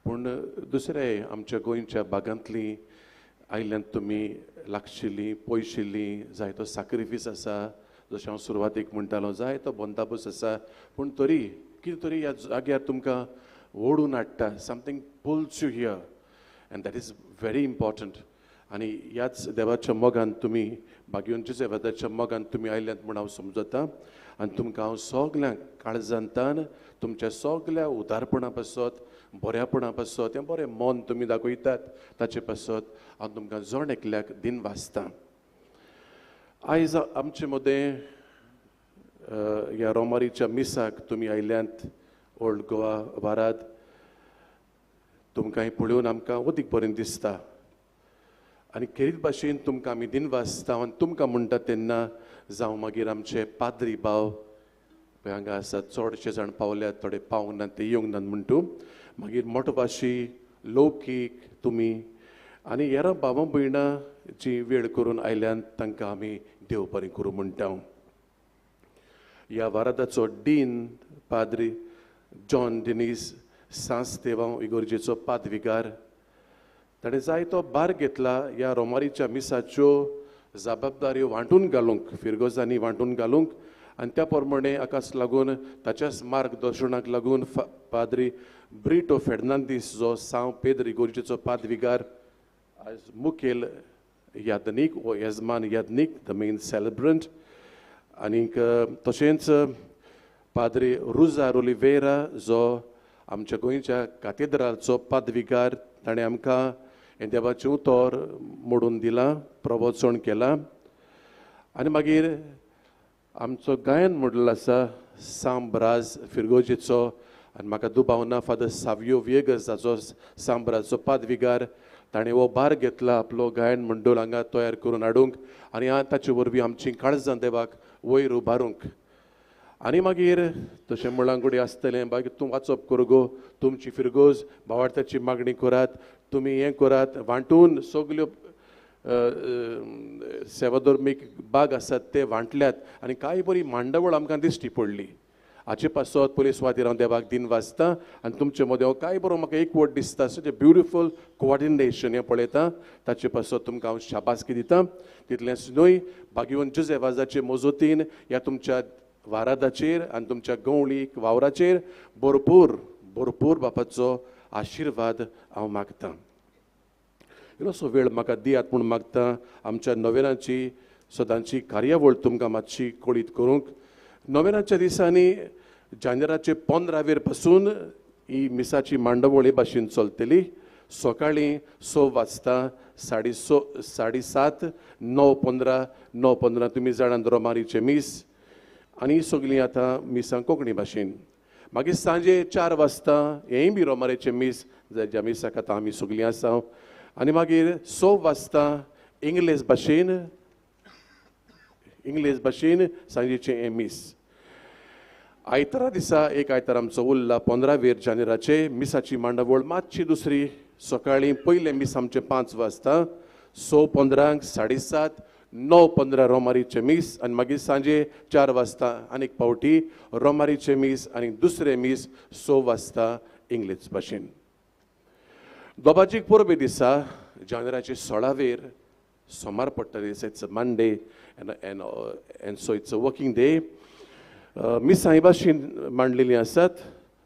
पूण दुसरे आमच्या गोंयच्या भागांतलीं आयल्यान तुमी लागशिल्लीं पयशिल्लीं, जायतो साक्रिफीस आसा. जशें हांव सुरवातीक म्हणटालो, जायतो बंदाबस्त आसा, पूण तरी कितें तरी ह्या जाग्यार तुमकां ओडून हाडटा. Something pulls you here and that is very important. आनी ह्याच देवाच्या मोगान तुमी, भाग्योन जेजूच्या मोगान तुमी आयल्यात म्हूण हांव समजता. आनी तुमकां हांव सगल्यांक काळजांतान तुमच्या सगल्या उदारपणा पासत, बऱ्यापणा पासत, हें बरें मन तुमी दाखयतात ताचे पासत हांव तुमकां जण एकल्याक दिन वाचतां. आयज आमचे मदें ह्या रोमारीच्या मिसाक तुमी आयल्यांत ओल्ड गोवा वाराद, तुमकां हें पळोवन आमकां अदीक बरें दिसता आनी खेरीत भाशेन तुमकां आमी दिन वाचता. आनी तुमकां म्हणटा तेन्ना जावं मागीर आमचे पाद्री भाव पळय हांगा आसात, चडशे जाण पावल्यात, थोडे पावंक ना, ते येवंक नात म्हणटू, मागीर मोटभाशी लौकीक तुमी आनी हेर भावां भयणां जी वेळ करून आयल्यान तांकां आमी देव बरें करूं म्हणटा. ह्या वारादाचो डीन पाद्री जॉन डिनीस सांस्तेवांव इगोर्जेचो पादविगार, ताणें जायतो भार घेतला ह्या रोमारीच्या मिसाच्यो जबाबदाऱ्यो वांटून घालूंक, फिरगोजांनी वांटून घालूंक. आनी त्या प्रमाणे आकास लागून ताच्याच मार्गदर्शनाक लागून पाद्री ब्रिटो फेर्नांदीस जो सांव पेद्र इगोर्जेचो पादविगार आयज मुखेल यादनीक वो येजमान यादनीक, the main celebrant. आनीक तशेंच पाद्री रुजार ओलिवेरा जो आमच्या गोंयच्या कातेद्राचो पादविगार, ताणें आमकां हें देवाचें उतर मोडून दिलां, प्रवचन केलां. आनी मागीर आमचो गायन मंडळ आसा सांब्राज फिरगोजेचो, आनी म्हाका दुबाव ना फादर सावियो व्हिएगस जाचो सांब्राजचो पादविगार, ताणें हो भार घेतला आपलो गायन मंडळ हांगा तयार करून हाडूंक आनी ताचे वरवीं आमची काळजां देवाक वयर उबारूंक. आनी मागीर तशें म्हणलां कडेन आसतलें, बाकी तूं वाचप कर गो, तुमची फिरगोज भावार्थाची मागणी करात, तुमी हें करात, वांटून सगल्यो सेवाधर्मीक बाग आसात ते वांटल्यात आनी कांय बरी मांडावळ आमकां दिश्टी पडली. हाचे पासत पयलीं सुवातीर हांव देवाक दिन वाचता आनी तुमचे मदें हो कांय बरो म्हाका एकवट दिसता, सच ए ब्युटिफूल कोऑर्डिनेशन हें पळयता, ताचे पासत तुमकां हांव शाबासकी दिता. तितलेंच न्हय, भाग्यवंत जुझे वाजाचे मजतीन ह्या तुमच्या वारादाचेर आनी तुमच्या गवळीक वावराचेर भरपूर भरपूर बापाचो आशिर्वाद हांव मागतां. इल्लोसो वेळ म्हाका दियात म्हूण मागता. आमच्या नोवेनाची सदांची कार्यावळ तुमकां मातशी कळीत करूंक. नोवेनाच्या दिसांनी जानेराचे 15 पासून ही मिसाची मांडवळ हे भाशेन चलतली. सकाळीं 6 वाजता, 6:30, 7:30, 9:15, 9:15 तुमी जाणात रोमारीचें मीस आनी सगळीं आतां मिसां कोंकणी भाशेन. मागीर सांजे 4 वाजता हेंय बी रोमारीचें मीस, ज्या मिसाक आतां आमी सगळीं आसा. आनी मागीर 6 वाजता इंग्लीश भाशेन सांजेचें हें मीस. आयतारा दिसा एक आयतार आमचो उरला 15 जानेराचे मिसाची मांडावळ मातशी दुसरी. सकाळीं पयलें मीस आमचें 5 वाजता, 6:15, 7:30, 9:15 रोमारीचें मीस आनी मागीर सांजे 4 वाजता आनीक पावटी रोमारीचें मीस आनी दुसरें मीस 6 वाजता इंग्लीश भाशेन. दोबाजीक परबे दिसा जानेराचे 16वेर सोमार पडटा दीस, it's a Monday and so it's a working day. मिसां ही भाशेन मांडलेलीं आसात.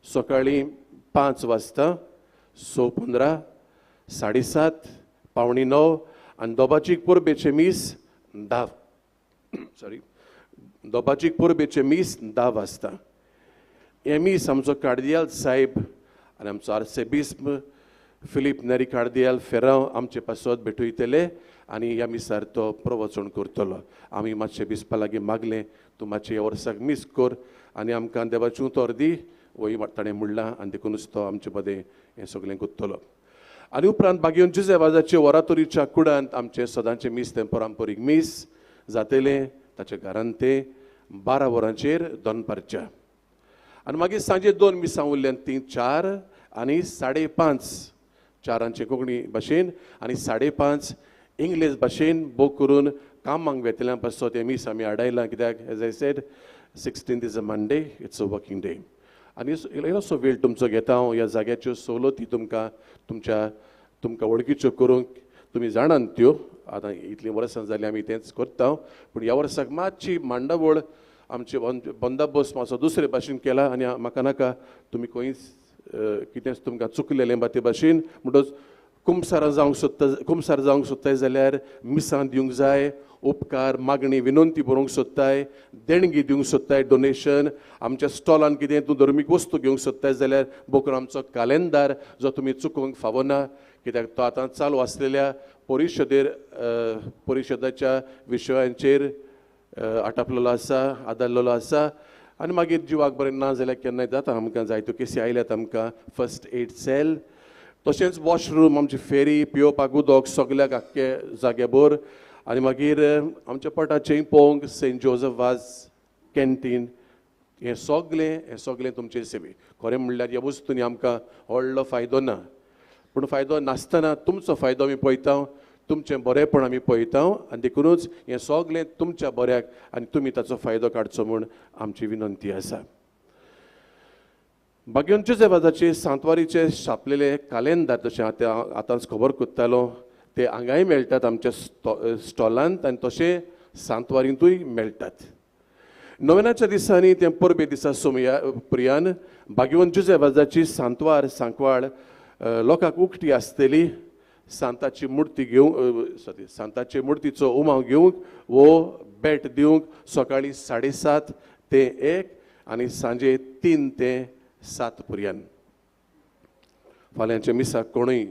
सकाळीं 5 वाजता, 6:15, 7:30, 8:45 आनी दोबाजीक परबेचें मीस 10 दोबाजीक परबेचें मीस 10 वाजता. हें मीस आमचो कार्दियाल साहेब आनी आमचो आर्सेबिस्प फिलीप नेरी कार्दियाल फेरांव आमचे पासत भेटयतले आनी ह्या मिसार तो प्रवचन करतलो. आमी मातशें बिस्पा लागीं मागलें, तूं मातशें ह्या वर्साक मीस कर आनी आमकां देवाचें उतर दी, वय ताणें म्हणलां आनी देखुनूच तो आमचे मदें हें सगळें करतलो. आनी उपरांत बागेवन जुजे वाजाचे वरातोरीच्या कुडांत आमचें सदांचें मीस तें परंपरीक मीस जातलें. ताच्या घरांत तें 12 वरांचेर दनपारच्या. आनी मागीर सांजे 2 मिसां उरल्यान, तीं 4 आनी 5:30, 4 कोंकणी भाशेन आनी 5:30 इंग्लीश भाशेन बोक करून कामाक वेतल्या पासत हें मीस आमी आडायलां. कित्याक as I said 16th is a Monday, it's a working day. आनी इल्लोसो वेळ तुमचो घेता हांव ह्या जाग्याच्यो सवलती तुमकां तुमकां वळखीच्यो करूंक. तुमी जाणात त्यो, आतां इतलीं वर्सां जालीं आमी तेंच करता, पूण ह्या वर्साक मातशी मांडावळ आमचे बंदोबस्त मातसो दुसरे भाशेन केला आनी म्हाका नाका तुमी खंयच कितेंच तुमकां चुकलेलें बा ते भाशेन. म्हणटच कुमसार जावंक सोदताय जाल्यार मिसां दिवंक जाय, उपकार मागणी विनंती बरोवंक सोदताय, देणगी दिवंक सोदताय, डोनेशन आमच्या स्टॉलान कितें तूं धर्मीक वस्तू घेवंक सोदताय जाल्यार बोकरो आमचो कालेंदार जो तुमी चुकोवंक फावना, कित्याक तो आतां चालू आसलेल्या परिशदाच्या विशयांचेर आटापलेलो आसा, आदारलेलो आसा. आनी मागीर जिवाक बरें ना जाल्यार केन्नाय जाता आमकां जायत्यो केसी आयल्यात आमकां फर्स्ट एड सेल, तशेंच वॉशरूम, आमची फेरी, पियोवपाक उदक सगल्याक आख्खे जाग्याभर. आनी मागीर आमच्या पटाचें पळोवंक सेंट जोजफ वाज कॅन्टीन, हें सगळें तुमचे सेवे. खरें म्हणल्यार ह्या वस्तूंनी आमकां व्हडलो फायदो ना, पूण फायदो नासतना तुमचो फायदो आमी पळयता, तुमचें बरेंपण आमी पळयता आनी देखुनूच हें सगळें तुमच्या बऱ्याक आनी तुमी ताचो फायदो काडचो म्हूण आमची विनंती आसा. बागेंचे जेवाजाचे सांतवारीचे छापलेले कालेंदार तशें आतां आतांच खबर करतालो, ते हांगाय मेळटात आमच्या स्टॉलांत आनी तशें सांतवारींतूय मेळटात. नोवेनाच्या दिसांनी ते परबे दिसा सोमया प्रियान बागेवन जुजेवाजाची सांतवार सांकवाळ लोकांक उक्ती आसतली. सांताची मुर्ती घेवंक, सॉरी, सांताचे मुर्तीचो उमाव घेवंक वो भेट दिवंक सकाळीं 7:30 ते 1 आनी सांजे 3 ते 7 पर्यंत. फाल्यांच्या मिसाक कोणूय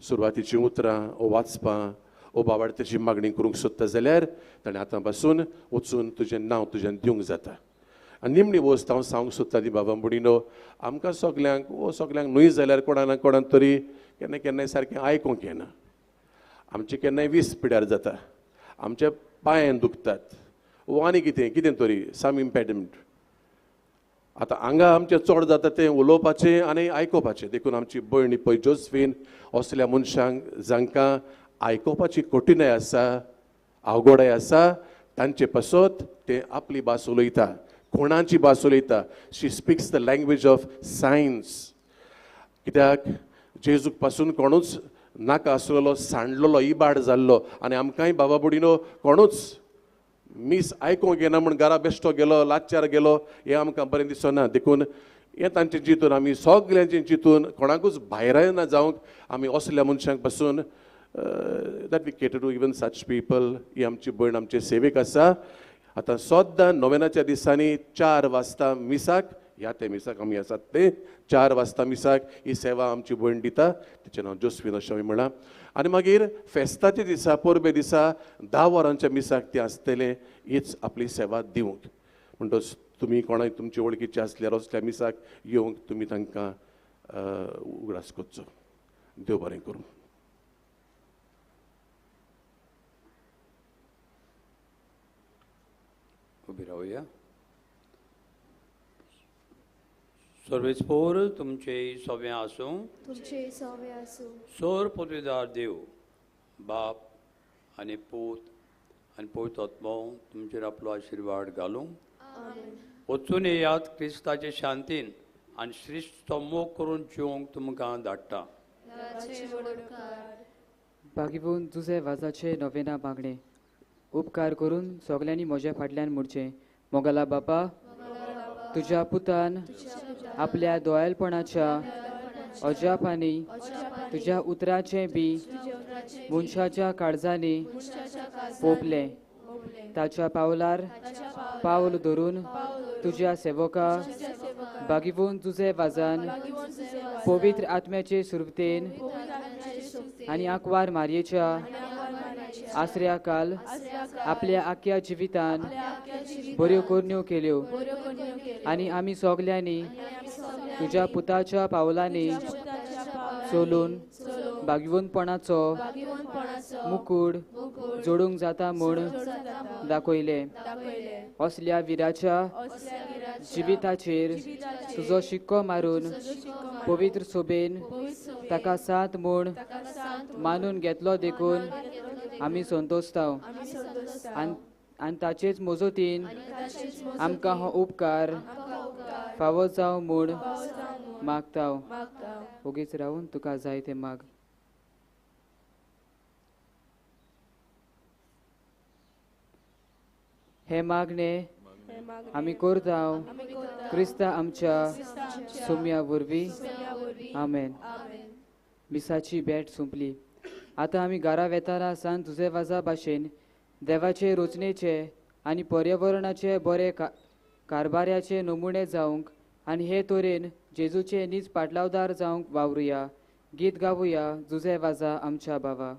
सुरवातीचीं उतरां ओ वाचपां ओ बाबाडतेची मागणी करूंक सोदता जाल्यार ताणें आतां पासून वचून तुजें नांव तुज्यान दिवंक जाता. आनी निमणी वस्त हांव सांगूंक सोदता ती बाबा बुडिनो, आमकां सगल्यांक वो सगल्यांक न्हय जाल्यार कोणा ना कोणाक तरी केन्ना केन्नाय सारकें आयकूंक येना, आमचें केन्नाय 20 पिड्यार जाता, आमच्या पांयान दुखतात वो आनी कितें कितें तरी सम इम्पेडिमेंट. आतां हांगा आमचें चड जाता तें उलोवपाचें आनी आयकुपाचें, देखून आमची भयणी पळय जोसफीन असल्या मनशांक जांकां आयकुपाची कठीणाय आसा, अवघडाय आसा, तांचे पासत ते आपली भास उलयता, कोणाची भास उलयता. She speaks the language of signs. कित्याक जेजूक पासून कोणूच नाका आसलेलो, सांडलेलो, इबाड जाल्लो आनी आमकांय बाबा बुडिनो कोणूच मीस आयकूंक येना म्हूण घरा बेश्टो गेलो, लाचार गेलो, हें आमकां बरें दिसना. देखून हें तांचें चिंतून आमी सगल्यांचें चिंतून कोणाकूच भायरायना जावंक आमी असल्या मनशांक पासून that we cater to even such people. ही आमची भयण आमचे सेवेक आसा. आतां सद्दां नोवेनाच्या दिसांनी 4 वाजता मिसाक, ह्या ते मिसाक आमी आसात ते 4 वाजता मिसाक ही सेवा आमची भयण दिता, तिचें नांव जोसफीन अशें आमी म्हळां. आनी मागीर फेस्ताच्या दिसा परबे दिसा 10 वरांच्या मिसाक तें आसतलें, हीच आपली सेवा दिवंक. म्हणटच तुमी कोणाय तुमचे वळखीचे आसल्यार असल्या मिसाक येवंक तुमी तांकां उगडास करचो. देव बरें करूं. उबी रावया. सर्वेस्पोर तुमचे सव्या आसूं, तुमचे सव्या आसूं. सोर पदवीदार देव बाप आनी पूत आनी पवित्र आत्मो तुमचेर आपलो आशिर्वाद घालूं. वचून येयात क्रिस्ताचे शांतीन आनी श्रेश्ठचो मोग करून जिवंक तुमकां धाडटा. देवाचे व्हड उपकार. बागीवून जुजे वाजाचे नोवेना मागणें. उपकार करून सगल्यांनी म्हज्या फाटल्यान म्हणचें, मोगाला बापा, तुज्या पुतान आपल्या दोयालपणाच्या अजापांनी तुज्या उतराचें बी मनशाच्या काळजांनी पोपलें. ताच्या पावलार पावल धरून तुज्या सेवका बागीवून तुजे वाजान पवित्र आत्म्याचे सुरतेन आनी आंकवार मारयेच्या आसऱ्या काल आपल्या आख्या जिवितान बऱ्यो करण्यो केल्यो आनी आमी सगल्यांनी तुज्या पुताच्या पावलांनी चलून बागवनपणाचो मुकूड जोडूंक जाता म्हूण दाखयलें. असल्या विराच्या जिविताचेर तुजो शिक्को मारून पवित्र सोबेन ताका साथ म्हूण मानून घेतलो देखून आमी संतोषताव आनी ताचेच मजतीन आमकां हो उपकार फावो जावं म्हूण मागताव. ओगीच रावून तुका जाय तें माग. हे मागणे आमी करताव क्रिस्ता आमच्या सुम्या वरवीं. आमेन. मिसाची भेट सोंपली. आतां आमी घरा वेताना सान जुजे वाजा भाशेन देवाचे रचनेचे आनी पर्यावरणाचे बरे कारभाऱ्याचे नमुने जावंक आनी हे तरेन जेजूचे नीज पाटलावदार जावंक वावरुया. गीत गावुया जुजे वाजा आमच्या बाबा.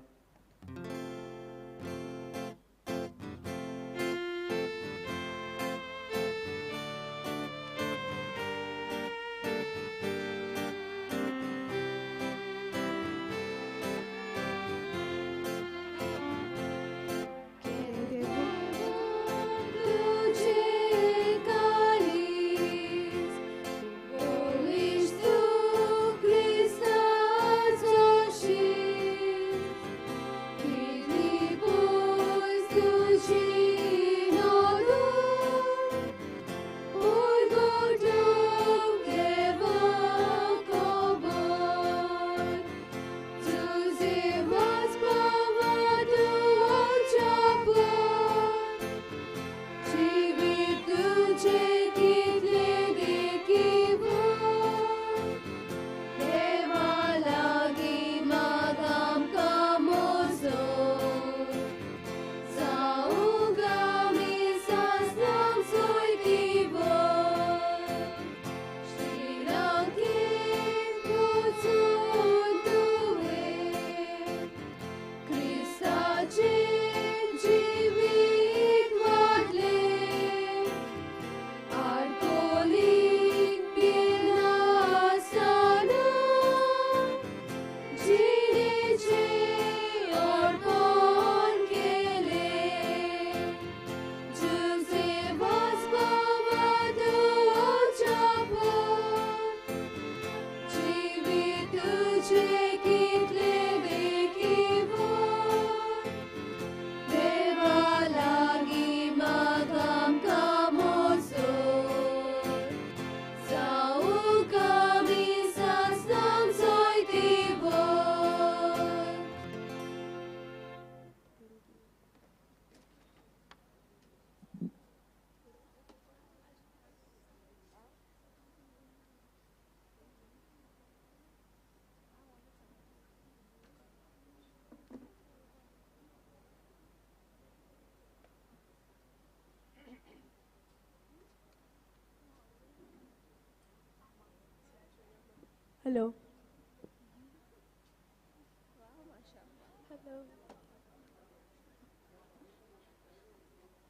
Hello. Hello.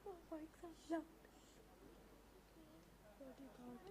Oh, my God.